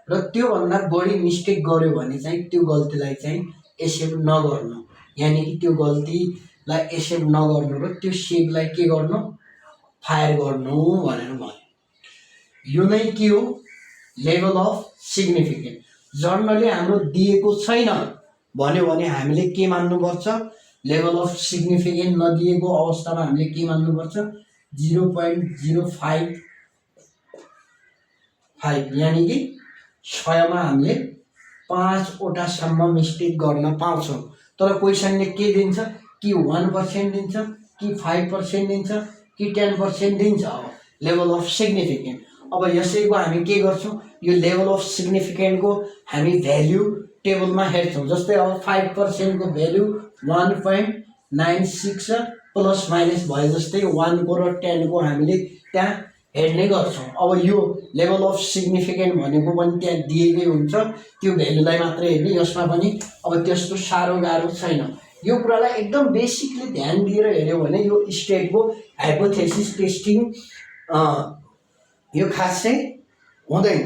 र त्योभन्दा बढी मिस्टेक गर्यो भने चाहिँ त्यो गल्तीलाई चाहिँ एक्सेप्ट नगर्नु, यानि कि त्यो गल्तीलाई एक्सेप्ट नगर्नु र त्यो सेफलाई के गर्नु, फायर गर्नु भनेर भन्यो। यो नै के हो, लेभल अफ सिग्निफिकेन्ट। जर्नलले हाम्रो दिएको छैन भन्यो भने हामीले के मान्नुपर्छ, लेभल अफ सिग्निफिकेन्ट नदिएको अवस्थामा हामीले के मान्नुपर्छ, 0.055, यानि कि 100मा हामीले 5वटासम्म मिस्टेक गर्न पाउँछौँ। तर क्वेसनले के दिन्छ कि 1% दिन्छ कि 5% दिन्छ कि 10% दिन्छ। अब लेभल अफ सिग्निफिकेन्ट। अब यसैको हामी के गर्छौँ, यो लेभल अफ सिग्निफिकेन्टको हामी भ्याल्यु टेबलमा हेर्छौँ। जस्तै अब 5%को भ्याल्यु 1.96 प्लस माइनस भए जस्तै 1 को र 10 को हामीले त्यहाँ हेर्ने गर्छौँ। अब यो लेभल अफ सिग्निफिकेन्ट भनेको पनि त्यहाँ दिएकै हुन्छ, त्यो भ्यालुलाई मात्रै हेर्ने। यसमा पनि अब त्यस्तो साह्रो गाह्रो छैन। यो कुरालाई एकदम बेसिकली ध्यान दिएर हेऱ्यो भने यो स्टेटको हाइपोथेसिस टेस्टिङ यो खासै हुँदैन,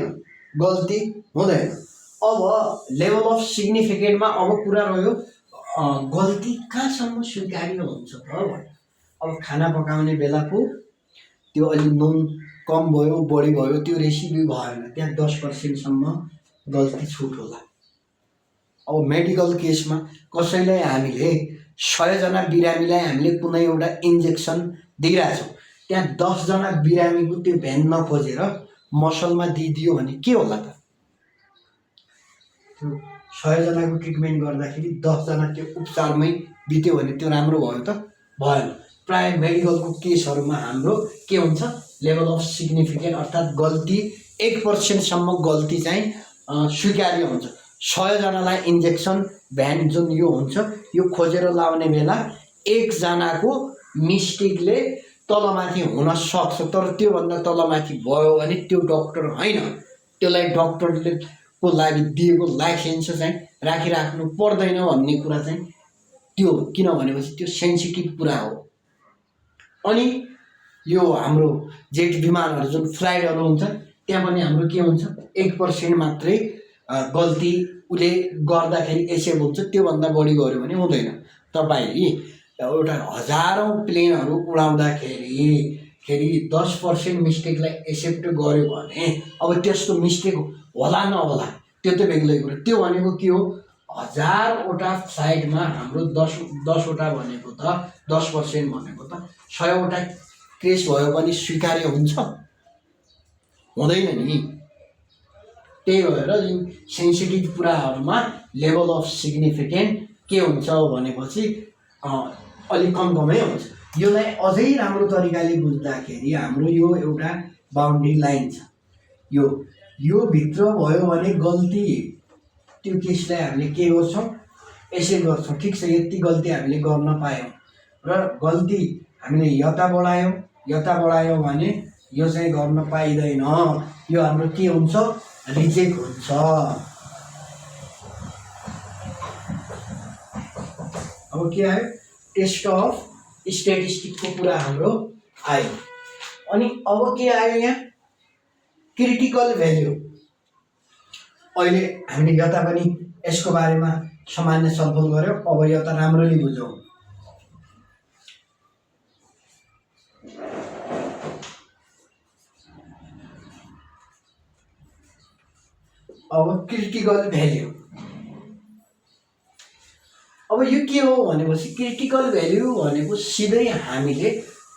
गल्ती हुँदैन। अब लेभल अफ सिग्निफिकेन्टमा अब कुरा रह्यो गल्ती कहाँसम्म स्वीकार्य हुन्छ त भने। अब खाना पकाउने बेला पो त्यो अलि नुन कम भयो बढी भयो, त्यो रेसिपी भएन, त्यहाँ 10%सम्म गल्ती छुट होला। अब मेडिकल केसमा कसैलाई हामीले 100जना बिरामीलाई हामीले कुनै एउटा इन्जेक्सन दिइरहेछौँ, त्यहाँ 10जना बिरामीको त्यो भ्यान नखोजेर मसलमा दिइदियो भने के होला त, 100जनाको ट्रिटमेन्ट गर्दाखेरि 10जना त्यो उपचारमै बित्यो भने त्यो राम्रो भयो त भएन। प्राय मेडिकलको केसहरूमा हाम्रो के हुन्छ, लेभल अफ सिग्निफिकेन्ट अर्थात् गल्ती 1%सम्म गल्ती चाहिँ स्वीकार्य हुन्छ। 100जनालाई इन्जेक्सन भ्यान जुन यो हुन्छ यो खोजेर लाउने बेला 1जनाको मिस्टेकले तलमाथि हुन सक्छ, तर त्योभन्दा तलमाथि भयो भने त्यो डक्टर होइन, त्यसलाई डक्टरले को लागि दिएको लाइसेन्स चाहिँ राखिराख्नु पर्दैन भन्ने कुरा चाहिँ त्यो, किन भनेपछि त्यो सेन्सिटिभ कुरा हो। अनि यो हाम्रो जेट विमानहरू जुन फ्लाइटहरू हुन्छ त्यहाँ पनि हाम्रो के हुन्छ, 1% मात्रै गल्ती उसले गर्दाखेरि एक्सेप्ट हुन्छ, त्योभन्दा बढी गर्यो भने हुँदैन। तपाईँ एउटा 1000औं प्लेनहरू उडाउँदाखेरि 10% मिस्टेकलाई एक्सेप्ट गर्यो भने अब त्यस्तो मिस्टेक होला नहोला त्यो त बेग्लै कुरो। त्यो भनेको के हो, 1000वटा फ्लाइटमा हाम्रो 10वटा भनेको त 10% भनेको त 100वटा क्रेस भयो भने स्वीकार्य हुन्छ हुँदैन नि। त्यही भएर यो सेन्सिटिभ कुराहरूमा लेभल अफ सिग्निफिकेन्ट के हुन्छ भनेपछि अलिक कमै हुन्छ। यसलाई अझै राम्रो तरिकाले बुझ्दाखेरि हाम्रो यो एउटा बााउन्ड्री लाइन छ, यो भित्र भयो भने गल्ती त्यो केसलाई हामीले के गर्छौँ यसै गर्छौँ। ठिक छ, यति गल्ती हामीले गर्न पायौँ र गल्ती हामीले यता बढायौँ भने यो चाहिँ गर्न पाइँदैन, यो हाम्रो के हुन्छ रिजेक्ट हुन्छ। अब के आयो टेस्ट अफ स्ट्याटिस्टिकको कुरा हाम्रो आयो। अनि अब के आयो यहाँ क्रिटिकल भ्याल्यु। अहिले हामीले यता पनि यसको बारेमा सामान्य छलफल गऱ्यौँ, अब यता राम्ररी बुझौँ। अब क्रिटिकल भ्याल्यु, अब यो के हो भनेपछि क्रिटिकल भ्याल्यु भनेको सिधै हामीले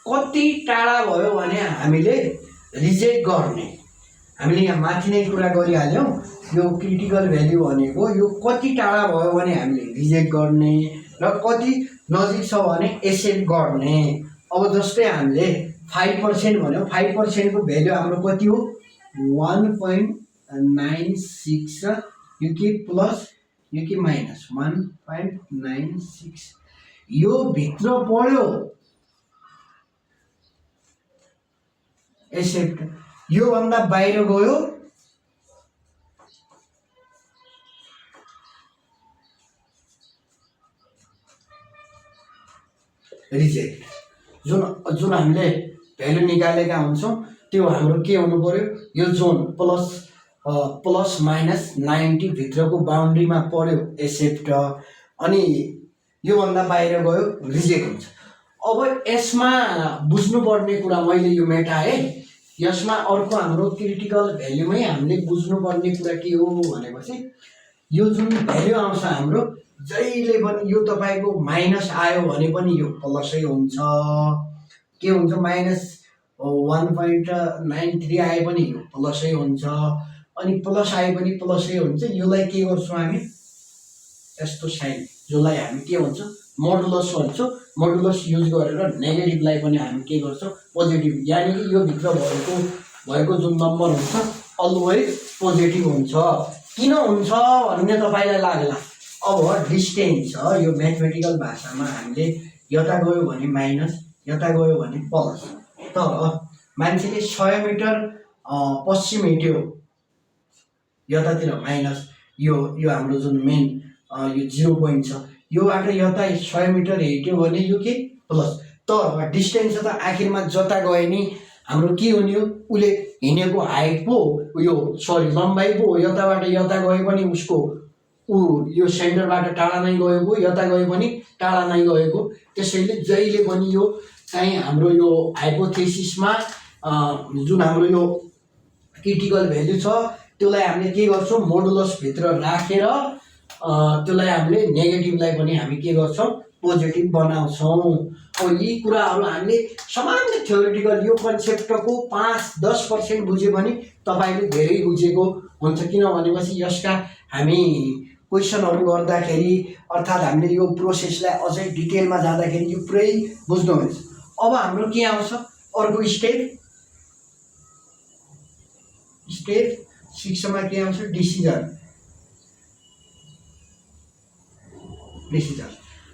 कति टाढा भयो भने हामीले रिजेक्ट गर्ने। हामीले यहाँ माथि नै कुरा गरिहाल्यौँ, यो क्रिटिकल भ्याल्यु भनेको यो कति टाढा भयो भने हामीले रिजेक्ट गर्ने र कति नजिक छ भने एक्सेप्ट गर्ने। अब जस्तै हामीले 5% भन्यौँ, 5% को भ्याल्यु हाम्रो कति हो 1.96 यो के प्लस यो के माइनस 1.96 यो भित्र पढ्यो एक्सेप्ट, यो भन्दा बाहिर गयो रिजेक्ट। जुन हामीले भ्यालु निकालेका हुन्छौँ त्यो हाम्रो के हुनु पर्यो यो जोन प्लस माइनस 90 भित्रको बााउन्ड्रीमा पर्यो एक्सेप्ट, अनि यो भन्दा बाहिर गयो रिजेक्ट हुन्छ। अब यसमा बुझ्नुपर्ने कुरा मैले यो मेटाएँ, यसमा अर्को हाम्रो क्रिटिकल भ्याल्युमै हामीले बुझ्नुपर्ने कुरा के हो भनेपछि यो जुन भ्याल्यु आउँछ हाम्रो जहिले पनि यो तपाईको माइनस आयो भने पनि यो प्लसै हुन्छ, के हुन्छ माइनस 1.93 आए पनि यो प्लसै हुन्छ, अनि प्लस आए पनि प्लसै हुन्छ। यसलाई के गर्छौँ हामी यस्तो साइन जसलाई हामी के भन्छौँ मोडुलस भन्छौँ, मोडुलस युज गरेर नेगेटिभलाई पनि हामी के गर्छौँ पोजिटिभ, यानि कि यो भित्र भएको जुन नम्बर हुन्छ अलवेज पोजिटिभ हुन्छ। किन हुन्छ भन्ने तपाईँलाई लाग्ला, अब डिस्टेन्स छ यो म्याथमेटिकल भाषामा हामीले यता गयो भने माइनस यता गयो भने प्लस, तर मान्छेले 100 मिटर पश्चिम हिँड्यो यतातिर माइनस यो हाम्रो जुन मेन यो 0 पोइन्ट छ योबाट यता 100 मिटर हिँड्यो भने यो के प्लस, तर डिस्टेन्स त आखिरमा जता गए नि हाम्रो के हुने हो उसले हिँडेको हाइट पो यो लम्बाइ पो यताबाट यता गए पनि उसको यो सेन्टरबाट टाढा नै गएको यता गए पनि टाढा नै गएको। त्यसैले जहिले पनि यो चाहिँ हाम्रो यो हाइपोथेसिसमा जुन हाम्रो यो क्रिटिकल भ्याल्यु छ त्यसलाई हामीले के गर्छौँ मोडुलस भित्र राखेर त्यसलाई हामीले नेगेटिभलाई पनि हामी के गर्छौँ पोजिटिभ बनाउँछौँ। अब यी कुराहरू हामीले सामान्य थ्योरिटिकल यो कन्सेप्टको 5-10% बुझ्यो भने तपाईँले धेरै बुझेको हुन्छ, किनभनेपछि यसका हामी क्वेसनहरू गर्दाखेरि अर्थात् हामीले यो प्रोसेसलाई अझै डिटेलमा जाँदाखेरि यो पुरै बुझ्नुहुन्छ। अब हाम्रो के आउँछ अर्को स्टेप 6 मा के आउँछ डिसिजन।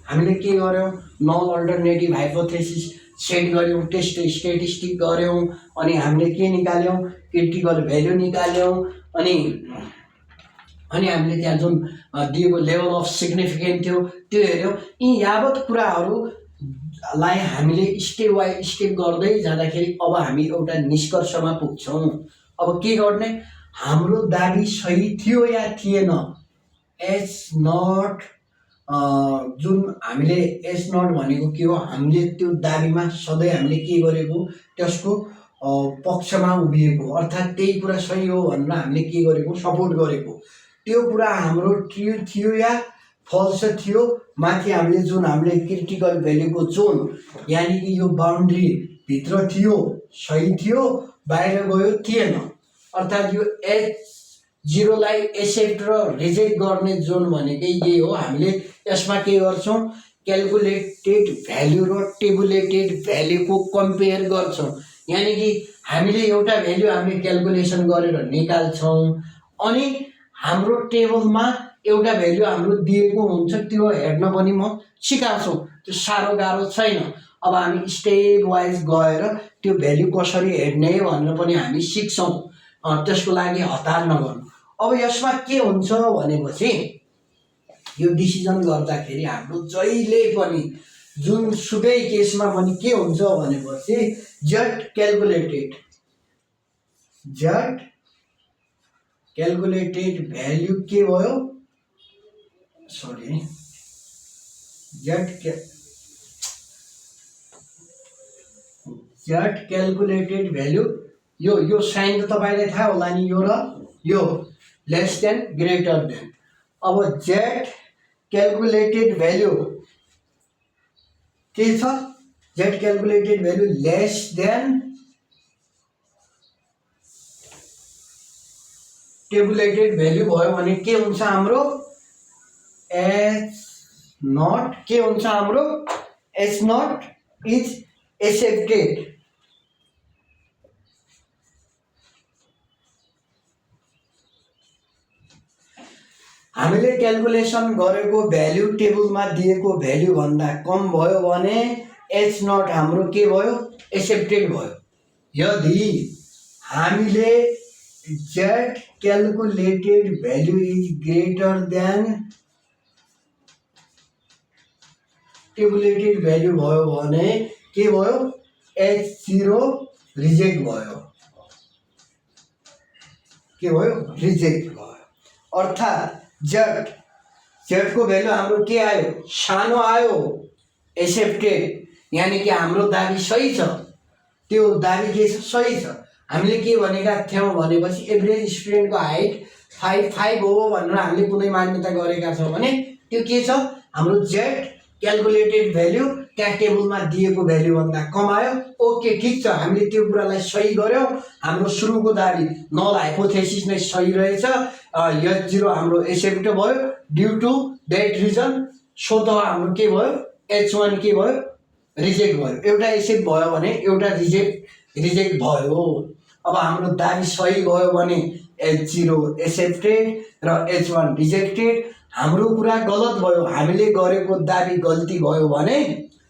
हामीले के गर्यौँ नल अल्टरनेटिभ हाइपोथेसिस सेट गऱ्यौँ, टेस्ट स्ट्याटिस्टिक गऱ्यौँ, अनि हामीले के निकाल्यौँ क्रिटिकल भ्याल्यु निकाल्यौँ, अनि हामीले त्यहाँ जुन दिएको लेभल अफ सिग्निफिकेन्ट थियो त्यो हेऱ्यौँ। यी यावत कुराहरूलाई हामीले स्टेप बाई स्टेप गर्दै जाँदाखेरि अब हामी एउटा निष्कर्षमा पुग्छौँ। अब के गर्ने हाम्रो दाबी सही थियो या थिएन, एच नट जुन हामीले एच नट भनेको के हो हामीले त्यो दाबीमा सधैँ हामीले के गरेको त्यसको पक्षमा उभिएको, अर्थात् त्यही कुरा सही हो भनेर हामीले के गरेको सपोर्ट गरेको। त्यो कुरा हाम्रो ट्रु थियो या फल्स थियो, माथि हामीले जुन हामीले क्रिटिकल भ्याल्युको जोन यानि कि यो बााउन्ड्री भित्र थियो सही थियो, बाहिर गयो थिएन। अर्थात् यो H0लाई एक्सेप्ट र रिजेक्ट गर्ने जोन भनेकै यही हो। हामीले यसमा के गर्छौँ, क्यालकुलेटेड भ्याल्यु र टेबुलेटेड भ्याल्युको कम्पेयर गर्छौँ। यानि कि हामीले एउटा भ्याल्यु हामीले क्यालकुलेसन गरेर निकाल्छौँ, अनि हाम्रो टेबलमा एउटा भ्याल्यु हाम्रो दिएको हुन्छ, त्यो हेर्न पनि म सिकाउँछु। त्यो साह्रो गाह्रो छैन। अब हामी स्टेप वाइज गएर त्यो भ्याल्यु कसरी हेर्ने भनेर पनि हामी सिक्छौँ। त्यसको लागि हतार नगर्नु। अब यसमा के हुन्छ भनेपछि यो डिसिजन गर्दाखेरि हाम्रो जहिले पनि जुनसुकै केसमा पनि के हुन्छ भनेपछि जेड क्यालकुलेटेड भ्याल्यु के भयो, sorry Z calculated value yo sign त तपाईँलाई थाहा होला नि, यो र यो लेस देन ग्रेटर देन। अब जेड क्यालकुलेटेड भ्याल्यु के छ, Z calculated value less than tabulated value भयो भने के हुन्छ हाम्रो H0 के हुन्छ हाम्रो H0 इज एक्सेप्टेड। हामीले क्यालकुलेसन गरेको भ्याल्यु टेबलमा दिएको भ्याल्यु भन्दा कम भयो भने H0 हाम्रो के भयो, एक्सेप्टेड भयो। यदि हामीले Z calculated value is greater than tabulated value भयो भने के भयो, H0 रिजेक्ट भयो। के भयो, रिजेक्ट भयो। अर्थात् जेडको भ्याल्यु हाम्रो के आयो, सानो आयो, एक्सेप्टेड। यानि कि हाम्रो दाबी सही छ, त्यो दाबी के छ, सही छ। हामीले के भनेका थियौँ भनेपछि एभरेज स्टुडेन्टको हाइट 5 हो भनेर हामीले कुनै मान्यता गरेका छौँ भने त्यो के छ, हाम्रो जेड क्यालकुलेटेड भ्याल्यु त्यहाँ टेबलमा दिएको भ्याल्यु भन्दा कम आयो। ओके, ठिक छ, हामीले त्यो कुरालाई सही गर्यौँ। हाम्रो सुरुको दाबी नल हाइपोथेसिस नै सही रहेछ, H0 हाम्रो एक्सेप्ट भयो due to that reason. So त हाम्रो के भयो, H1 के भयो, रिजेक्ट भयो। एउटा एक्सेप्ट भयो भने एउटा रिजेक्ट भयो। अब हाम्रो दाबी सही भयो भने H0 एक्सेप्टेड र H1 रिजेक्टेड। हाम्रो कुरा गलत भयो, हामीले गरेको दाबी गल्ती भयो भने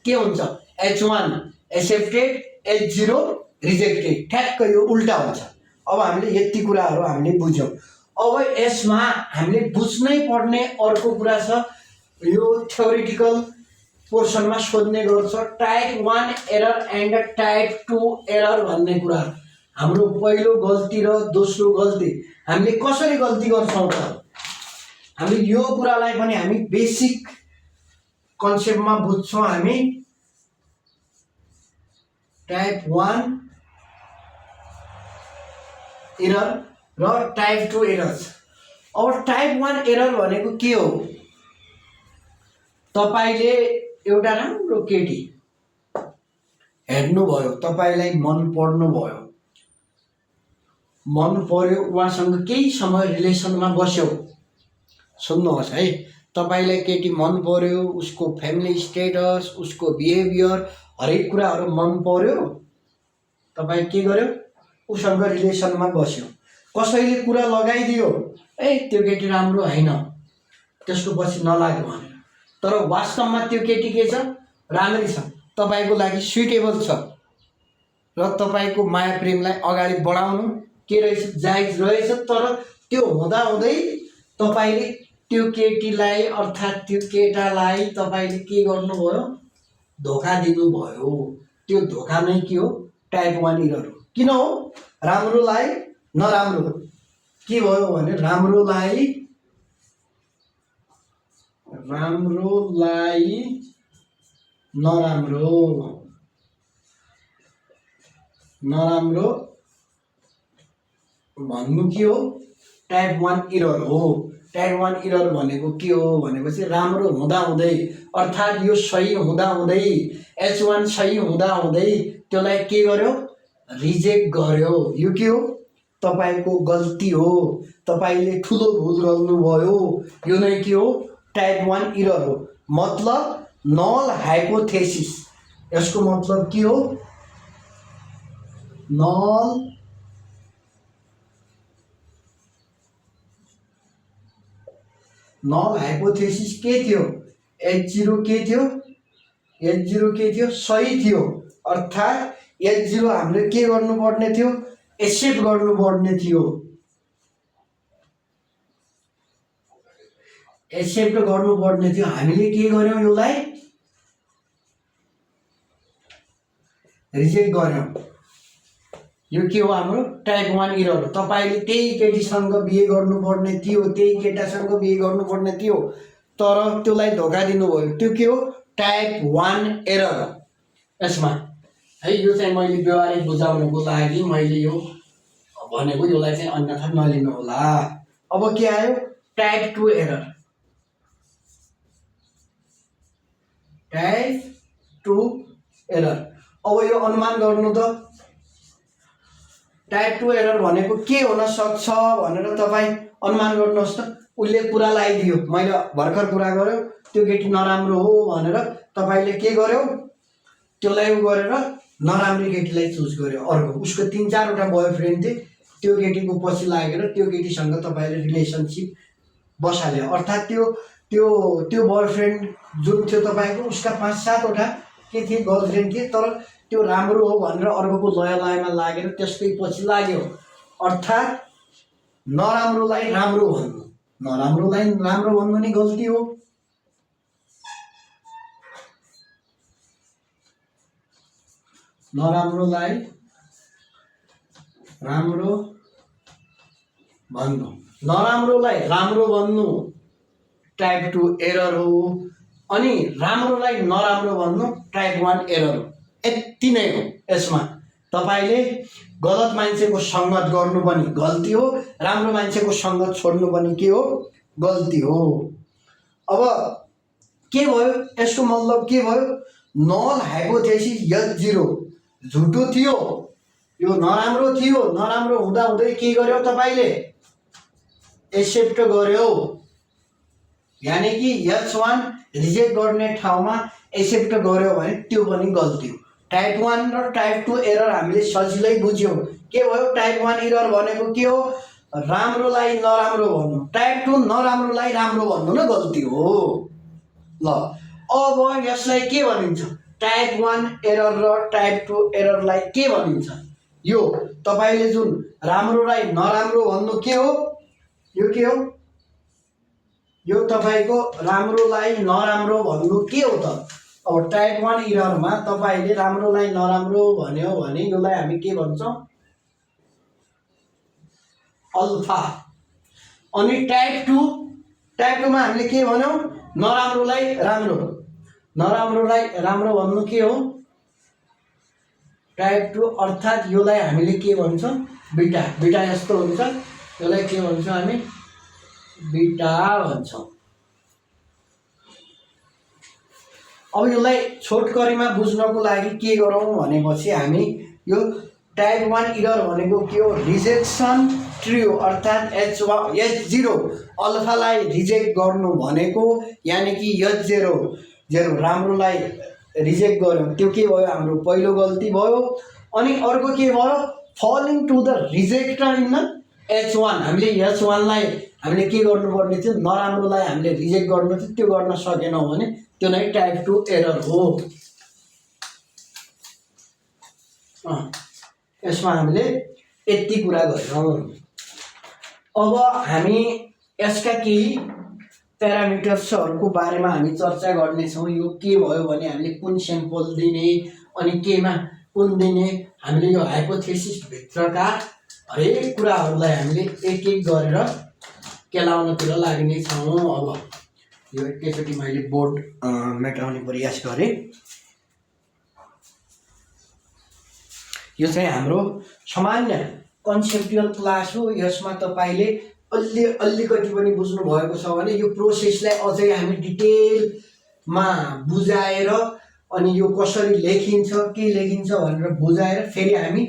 के हुन्छ, H1 एक्सेप्टेड H0 रिजेक्टेड। ठ्याक्क यो उल्टा हुन्छ। अब हामीले यति कुराहरू हामीले बुझ्यौँ। अब यसमा हामीले बुझ्नै पर्ने अर्को कुरा छ, यो थ्योरिटिकल पोर्सनमा सोध्ने गर्छ type 1 error and type 2 error भन्ने कुरा। हाम्रो पहिलो गल्ती र दोस्रो गल्ती हामीले कसरी गल्ती गर्छौँ त, हामीले यो कुरालाई पनि हामी बेसिक कन्सेप्टमा बुझ्छौँ। हामी टाइप 1 एरर र टाइप 2 एरर्स। अब टाइप 1 एरर भनेको के हो, तपाईले एउटा राम्रो केटी हेर्नुभयो, तपाईलाई मन पर्यो, उहाँसँग केही समय रिलेसनमा बस्यो। सुन्नुहोस् है, तपाईलाई केटी मन पर्यो, उसको फ्यामिली स्टेटस, उसको बिहेभियर, हरेक कुराहरू मन पर्यो, तपाईँ के गर्यो, उसँग रिलेसनमा बस्यो। कसैले कुरा लगाइदियो, त्यो केटी राम्रो होइन, त्यसको पछि नलाग्यो भनेर, तर वास्तवमा त्यो केटी के छ, राम्रै छ, तपाईँको लागि सुइटेबल छ र तपाईँको माया प्रेमलाई अगाडि बढाउनु के रहेछ, जायज रहेछ। तर त्यो हुँदाहुँदै तपाईँले त्यो केटीलाई अर्थात् त्यो केटालाई तपाईँले के गर्नुभयो, धोका दिनुभयो। त्यो धोका नै के हो, टाइप 1 एरर हो। किन हो, राम्रोलाई नराम्रो के भयो भने राम्रोलाई नराम्रो भन्नु के हो, टाइप 1 एरर हो। टाइप 1 इरर भनेको के हो भनेपछि राम्रो हुँदाहुँदै अर्थात् यो सही हुँदाहुँदै H1 सही हुँदाहुँदै त्यसलाई के गर्यो रिजेक्ट गर्यो। यो के हो तपाईको गल्ती हो, तपाईले ठुलो भुल गर्नुभयो। यो नै के हो टाइप 1 इरर हो। मतलब नल हाइपोथेसिस, यसको मतलब के हो नल हाइपोथेसिस के थियो H0 के थियो H0 के थियो सही थियो। अर्थात् H0 हामीले के गर्नुपर्ने थियो एक्सेप्ट गर्नुपर्ने थियो। एक्सेप्ट गर्नुपर्ने थियो। हामीले के गर्यौं यसलाई रिजेक्ट गर्यौं। यो के हो हाम्रो टाइप 1 इरर हो। तपाईले त्यही केटीसँग बिहे गर्नुपर्ने थियो, त्यही केटासँग बिहे गर्नुपर्ने थियो, तर त्यसलाई धोका दिनुभयो। त्यो के हो टाइप 1 एरर यसमा है। यो चाहिँ मैले व्यवहारिक बुझाउनको लागि मैले यो भनेको, यसलाई चाहिँ अन्यथा नलिनु होला। अब के आयो टाइप 2 एरर। Type 2 error. अब यो अनुमान गर्नु त टाइप 2 एरर भनेको के हुन सक्छ भनेर तपाईं अनुमान गर्नुहोस् त। उसले कुरा लगाइदियो, मैले भर्खर कुरा गर्यो त्यो केटी नराम्रो हो भनेर तपाईले के गर्यो त्यसलाई गरेर नराम्रो केटीलाई चुज गर्यो। अर्को उसको 3-4 वटा बॉयफ्रेन्ड थिए, त्यो केटीको पछि लागेर त्यो केटीसँग तपाईले रिलेसनशिप बसाल्यो। अर्थात् त्यो बॉयफ्रेन्ड जुन थियो तपाईको उसका 5-7 वटा के थिए गर्लफ्रेन्ड थिए, तर त्यो राम्रो हो भनेर अर्कोको लयमा लागेर त्यसकै पछि लाग्यो। अर्थात् नराम्रोलाई राम्रो भन्नु, नराम्रोलाई राम्रो भन्नु नि गल्ती हो। नराम्रोलाई राम्रो भन्नु, नराम्रोलाई राम्रो भन्नु टाइप 2 एरर हो। अनि राम्रोलाई नराम्रो भन्नु टाइप 1 एरर हो। यति नै हो। यसमा तपाईले गलत मान्छेको संगत गर्नु पनि गल्ती हो, राम्रो मान्छेको संगत छोड्नु पनि के हो गल्ती हो। अब के भयो यसको मतलब के भयो नल हाइपोथेसिस H0 झुटो थियो, यो नराम्रो थियो। नराम्रो हुँदाहुँदै के गर्यो तपाईले एक्सेप्ट गर्यो। यानी कि H1 रिजेक्ट गर्ने ठाउँमा एक्सेप्ट गर्यो भने त्यो पनि गल्ती हो। टाइप 1 र टाइप 2 एरर हामीले सजिलै बुझ्यौं। के भयो टाइप 1 एरर भनेको के हो राम्रोलाई नराम्रो भन्नु, टाइप 2 नराम्रोलाई राम्रो भन्नु न गल्ती हो। ल अब यसलाई के भनिन्छ टाइप 1 एरर र टाइप 2 एररलाई के भनिन्छ। यो तपाईले जुन राम्रोलाई नराम्रो भन्नु के हो यो के हो यो तपाईको राम्रोलाई नराम्रो भन्नु के हो त। अब टाइप 1 इररमा तपाईले राम्रोलाई नराम्रो भन्यो भने यसलाई हामी के भन्छौं अल्फा। अनि टाइप 2 मा हामीले के भन्यौ नराम्रोलाई राम्रो, नराम्रोलाई राम्रो भन्नु के हो टाइप 2। अर्थात् यसलाई हामीले के भन्छौं बीटा। बीटा यस्तो हुन्छ, यसलाई के भन्छौं हामी बीटा भन्छौं। अब यसलाई छोटकरीमा बुझ्नको लागि के गरौँ भनेपछि हामी यो टाइप 1 इरर भनेको के हो रिजेक्सन ट्रियो। अर्थात् H0 अल्फालाई रिजेक्ट गर्नु भनेको यानी कि H0 राम्रोलाई रिजेक्ट गर्यो त्यो के भयो हाम्रो पहिलो गल्ती भयो। अनि अर्को के भयो falling to the rejector in H1। हामीले H1 लाई हामीले के गर्नुपर्ने थियो नराम्रोलाई हामीले रिजेक्ट गर्नु थियो, त्यो गर्न सकेनौं भने त्यो नै टाइप 2 एरर हो। यसमा हामीले यति कुरा गर्यौं। अब हामी यसका केही प्यारामिटर्सहरुको बारेमा हामी चर्चा गर्ने छौं। यो के भयो भने हामीले कुन स्याम्पल दिने अनि केमा कुन दिने, हामीले यो हाइपोथेसिस भित्रका हरेक कुराहरुलाई हामीले एक एक गरेर केलाउनतिर लाग्ने छौं। अब यो एकैचोटी मैले बोर्ड मेटाउने प्रयास गरे। यो चाहिँ हाम्रो सामान्य कन्सेप्चुअल क्लास हो। यसमा तपाईले अलिकति पनि बुझ्नु भएको छ भने यो प्रोसेसलाई अझै हामी डिटेलमा बुझाएर अनि यो कसरी लेखिन्छ के लेखिन्छ भनेर बुझाएर फेरि हामी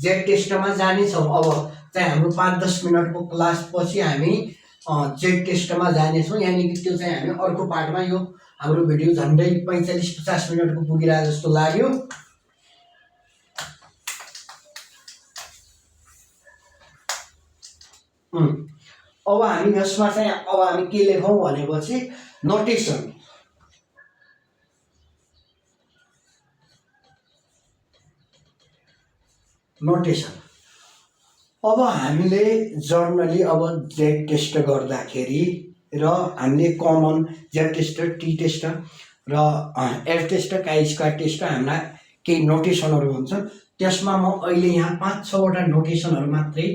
जेड टेस्टमा जानेछौँ। अब चाहिँ हाम्रो 5-10 मिनटको क्लास पछि हामी जेड टेस्टमा जानेछौँ। यानि कि त्यो चाहिँ हामी अर्को पार्टमा, यो हाम्रो भिडियो झन्डै 45-50 मिनटको पुगिरहेको जस्तो लाग्यो। अब हामी यसमा चाहिँ अब हामी के लेखौँ भनेपछि नोटेसन। अब हामीले जर्नली अब जेड टेस्ट गर्दाखेरि र हामीले common Z test, T test र F test, chi square test हाम्रा केही नोटेसनहरू हुन्छन्। त्यसमा म अहिले यहाँ 5-6वटा नोटेसनहरू मात्रै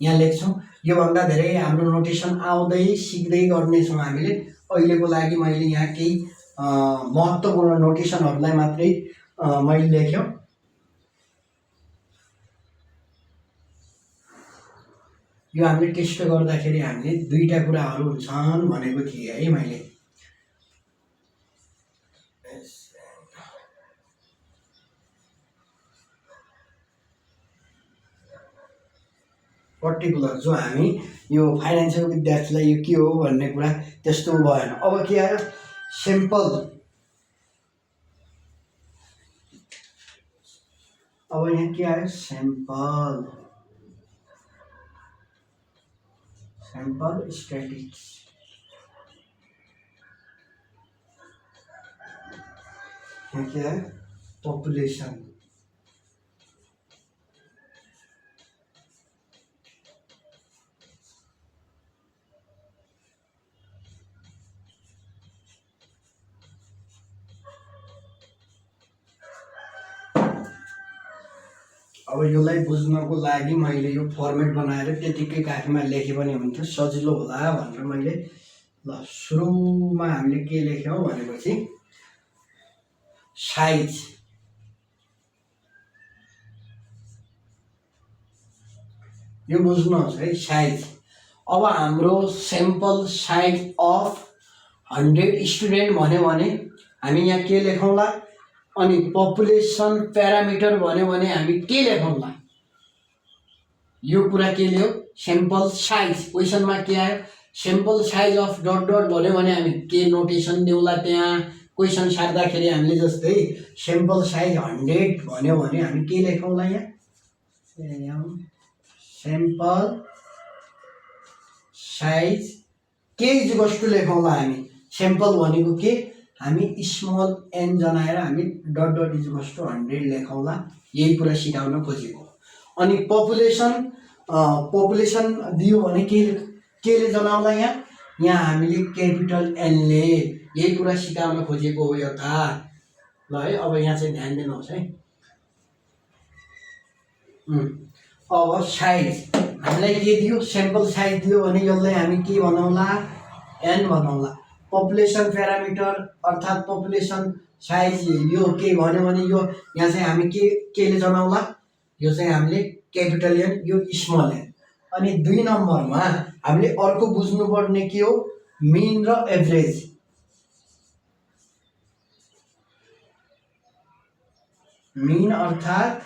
यहाँ लेख्छौँ। योभन्दा धेरै हाम्रो नोटेसन आउँदै सिक्दै गर्नेछौँ हामीले। अहिलेको लागि मैले यहाँ केही महत्त्वपूर्ण नोटेसनहरूलाई मात्रै मैले लेख्यो। यो हामीले टेस्ट गर्दाखेरि हामीले 2टा कुराहरू हुन्छन् भनेको थिएँ है मैले। पर्टिकुलर जो हामी यो फाइनेन्सियल विद्यार्थीलाई यो के हो भन्ने कुरा त्यस्तो भएन। अब के आयो? सिम्पल। अब यहाँ के आयो? Simple statistics. यहाँ के आयो? पपुलेसन। अब यसलाई बुझ्नको लागि मैले यो फर्मेट बनाएर त्यतिकै काखीमा लेखे पनि हुन्थ्यो, सजिलो होला भनेर मैले। ल सुरुमा हामीले के लेख्यौँ भनेपछि साइज। यो बुझ्नुहोस् है, साइज। अब हाम्रो स्याम्पल साइज अफ 100 स्टुडेन्ट भन्यो भने हामी यहाँ के लेखौँला? अनि पपुलेसन प्यारामिटर भन्यो भने हामी के लेखौँला? यो कुरा के ल्यायो? Sample size. क्वेसनमा के आयो? Sample size of dot dot भन्यो भने हामी के नोटेसन दिउँला? त्यहाँ क्वेसन सार्दाखेरि हामीले जस्तै स्याम्पल साइज 100 भन्यो भने हामी के लेखौँला? यहाँ स्याम्पल साइज के इक्वल्स टु लेखौँला हामी? स्याम्पल भनेको के? हामी स्मल एन जनाएर हामी डट डट इक्वल्स टु 100 लेखौँला। यही कुरा सिकाउन खोजेको। अनि पपुलेसन दियो भने केले जनाउँला? यहाँ हामीले क्यापिटल एनले। यही कुरा सिकाउन खोजेको हो यता। ल है, अब यहाँ चाहिँ ध्यान दिनुहोस् है। अब साइज हामीलाई के दियो? स्याम्पल साइज दियो भने यसलाई हामी के बनाउँला? एन बनाउँला। पपुलेसन प्यारामिटर अर्थात् पपुलेसन साइज यो के भन्यो भने यो यहाँ चाहिँ हामी केले जनाउँला? यो चाहिँ हामीले क्यापिटल एन, यो स्मल एन। अनि 2 नम्बरमा हामीले अर्को बुझ्नुपर्ने के हो? मिन र एभरेज। मिन अर्थात्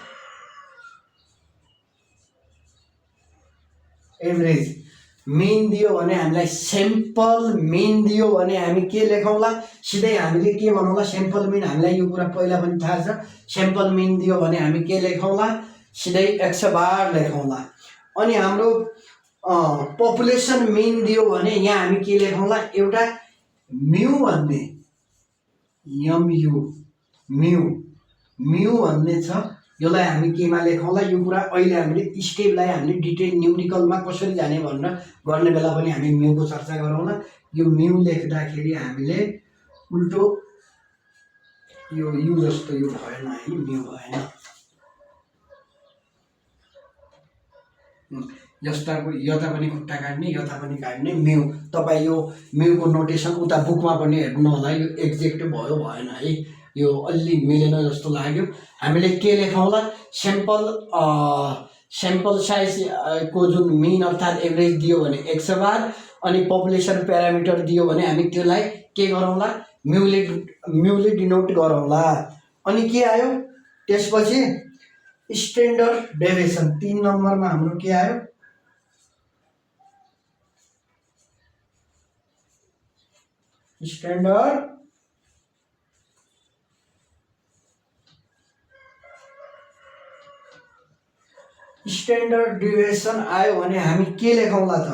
एभरेज। मिन दियो भने हामीलाई स्याम्पल मिन दियो भने हामी के लेखौँला? सिधै हामीले के भनौँला? Sample mean. हामीलाई यो कुरा पहिला पनि थाहा छ। स्याम्पल मिन दियो भने हामी के लेखौँला? सिधै 100 बार लेखौँला। अनि हाम्रो पपुलेसन मिन दियो भने यहाँ हामी के लेखौँला? एउटा म्यू भन्ने, म्यू भन्ने छ। यसलाई हामी केमा लेखौँला? यो कुरा अहिले हामीले स्टेपलाई हामीले डिटेल न्युमेरिकलमा कसरी जाने भनेर गर्ने बेला पनि हामी म्यूको चर्चा गरौँला। यो म्यू लेख्दाखेरि हामीले उल्टो यो यु जस्तो यो भएन है, म्यू भएन। यता पनि खुट्टा काट्ने, यता पनि काट्ने, म्यू। तपाईँ यो म्यूको नोटेसन उता बुकमा पनि हेर्नु होला। यो एक्ज्याक्ट भयो भएन है, यो अलि मिलेन जस्तो लाग्यो। हामीले के लेखौँला? स्याम्पल साइज को जुन मिन अर्थात् एभरेज दियो भने 100 बार अनि पपुलेसन प्यारामिटर दियो भने हामी त्यसलाई के गरौँला म्युले डिनोट गरौँला। अनि के आयो त्यसपछि स्ट्यान्डर्ड डेभिएसन 3 नम्बरमा हाम्रो के आयो स्ट्यान्डर्ड डेभिएसन आयो भने हामी के लेखौँला त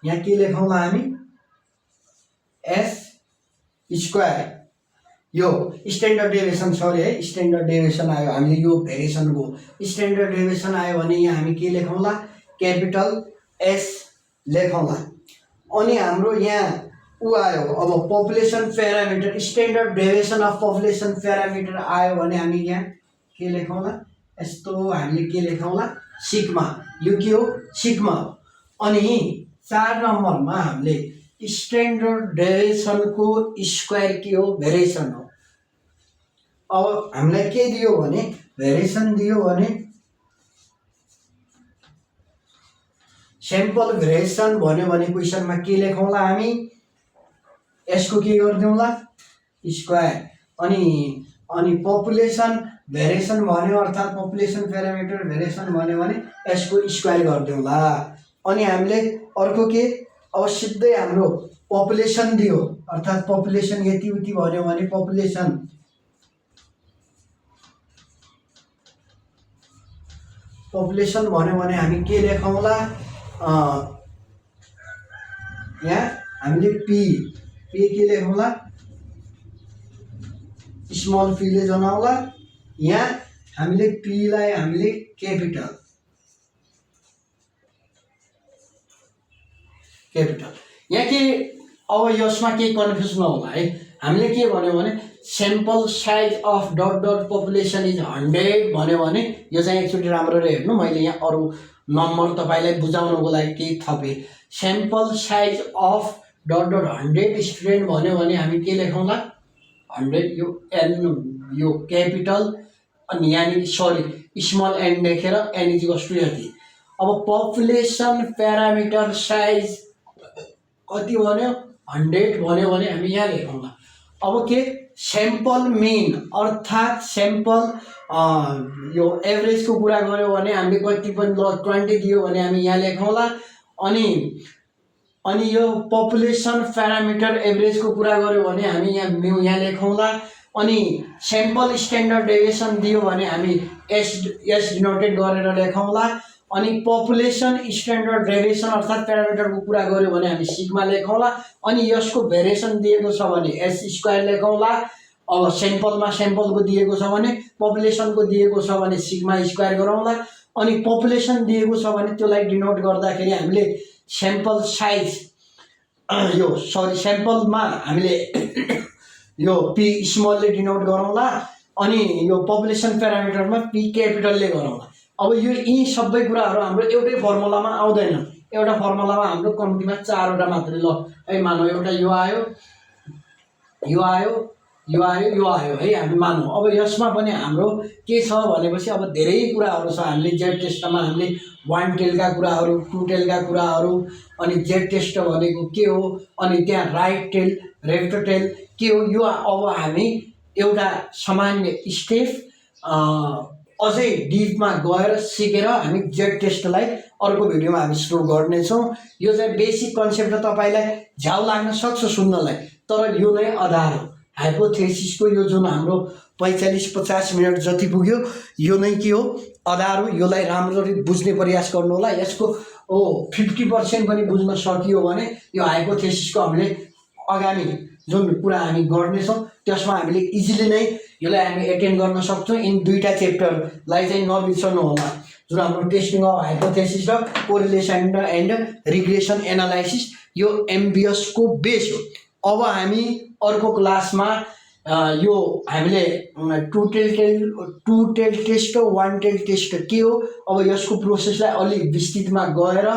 यहाँ के लेखौँला हामी एस स्क्वायर यो स्ट्यान्डर्ड डेभिएसन है स्ट्यान्डर्ड डेभिएसन आयो हामीले यो भेरिएसनको स्ट्यान्डर्ड डेभिएसन आयो भने यहाँ हामी के लेखौँला क्यापिटल एस लेखौँला। अनि हाम्रो यहाँ ऊ आयो अब population parameter standard deviation of population parameter आयो भने हामी यहाँ के लेखौँला यस्तो हामीले के लेखौँला सिग्मा यो के हो सिग्मा। अनि 4 नम्बरमा हामीले स्ट्यान्डर्ड डेभिएसनको स्क्वायर के हो भेरिएसन हो। अब हामीलाई के दियो भने भेरिएसन दियो भने स्याम्पल भेरिएसन भन्यो भने क्वेसनमा के लेखौँला हामी यसको के गरिदिउँला स्क्वायर। अनि पपुलेसन भेरिएसन भन्यो अर्थात् पपुलेसन प्यारामिटर भेरिएसन भन्यो भने यसको स्क्वायर गरिदिउँला। अनि हामीले अर्को के अब सिधै हाम्रो पपुलेसन दियो अर्थात् पपुलेसन यति उति भन्यो भने पपुलेसन भन्यो भने हामी के लेखौँला यहाँ हामीले पी के लेखौँला स्मल पीले जनाउला। यहाँ हामीले पीलाई हामीले क्यापिटल यहाँ के अब यसमा के कन्फ्युज नहोला है हामीले के भन्यो भने sample size of dot population is 100 भन्यो भने यो चाहिँ एकचोटि राम्ररी हेर्नु मैले यहाँ अरू नम्बर तपाईँलाई बुझाउनको लागि केही थपेँ। Sample size of dot 100 student भन्यो भने हामी के लेखौँला 100 यो एन यो क्यापिटल अनि यानी सरी स्मल एन लेखेर एन इज इक्वल्स टु यति। अब पपुलेसन प्यारामिटर साइज कति भन्यो 100 भन्यो भने हामी यहाँ लेखौँला। अब के स्याम्पल मिन अर्थात् स्याम्पल यो एभरेजको कुरा गऱ्यो भने हामीले कति पनि 20 दियो भने हामी यहाँ लेखौँला। अनि यो पपुलेसन प्यारामिटर एभरेजको कुरा गऱ्यो भने हामी यहाँ लेखौँला। अनि स्याम्पल स्ट्यान्डर्ड डेभिएसन दियो भने हामी एस डिनोटेड गरेर लेखौँला। अनि पपुलेसन स्ट्यान्डर्ड डेभिएसन अर्थात् प्यारामिटरको कुरा गऱ्यो भने हामी सिग्मा लेखौँला। अनि यसको भेरिएसन दिएको छ भने एस स्क्वायर लेखौँला। अब स्याम्पलको दिएको छ भने पपुलेसनको दिएको छ भने सिग्मा स्क्वायर गरौँला। अनि पपुलेसन दिएको छ भने त्यसलाई डिनोट गर्दाखेरि हामीले स्याम्पल साइज यो सरी स्याम्पलमा हामीले यो पी स्मलले डिनोट गरौँला। अनि यो पपुलेसन प्यारामिटरमा पी क्यापिटलले गरौँला। अब यो यी सबै कुराहरू हाम्रो एउटै फर्मुलामा आउँदैन। एउटा फर्मुलामा हाम्रो कम्तीमा 4 वटा मात्रै ल है मानौ एउटा यो आयो है हामी मानौ। अब यसमा पनि हाम्रो के छ भनेपछि अब धेरै कुराहरू छ। हामीले जेड टेस्टमा हामीले 1 टेलका कुराहरू 2 टेलका कुराहरू अनि जेड टेस्ट भनेको के हो अनि त्यहाँ राइट टेल लेफ्ट टेल के हो यो अब हामी एउटा सामान्य स्टेप अझै डिपमा गएर सिकेर हामी जेड टेस्टलाई अर्को भिडियोमा हामी सुरु गर्नेछौँ। यो चाहिँ बेसिक कन्सेप्ट त तपाईँलाई झ्याउ लाग्न सक्छ सुन्नलाई, तर यो नै आधार हो। हाइपोथेसिसको यो जुन हाम्रो 45-50 मिनट जति पुग्यो यो नै के हो आधार हो। यसलाई राम्ररी बुझ्ने प्रयास गर्नु होला। यसको 50% पनि बुझ्न सकियो भने यो हाइपोथेसिसको हामीले आगामी जुन कुरा हामी गर्नेछौँ त्यसमा हामीले इजिली नै यसलाई हामी एटेन्ड गर्न सक्छौँ। यिन दुईटा च्याप्टरलाई चाहिँ नबिर्सनु होला, जुन हाम्रो टेस्टिङ अफ हाइपोथेसिस र कोरिलेसन एन्ड रिग्रेसन एनालाइसिस यो एमबिएसको बेस हो। अब हामी अर्को क्लासमा यो हामीले 2 टेल टेस्ट 1 टेल टेस्ट के हो अब यसको प्रोसेसलाई अलि विस्तृतमा गएर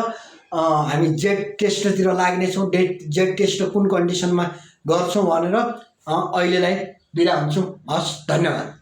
हामी जेड टेस्टतिर लाग्नेछौँ। जेड टेस्ट कुन कन्डिसनमा गर्छौँ भनेर अहिलेलाई बिदा हुन्छु। हस्, धन्यवाद।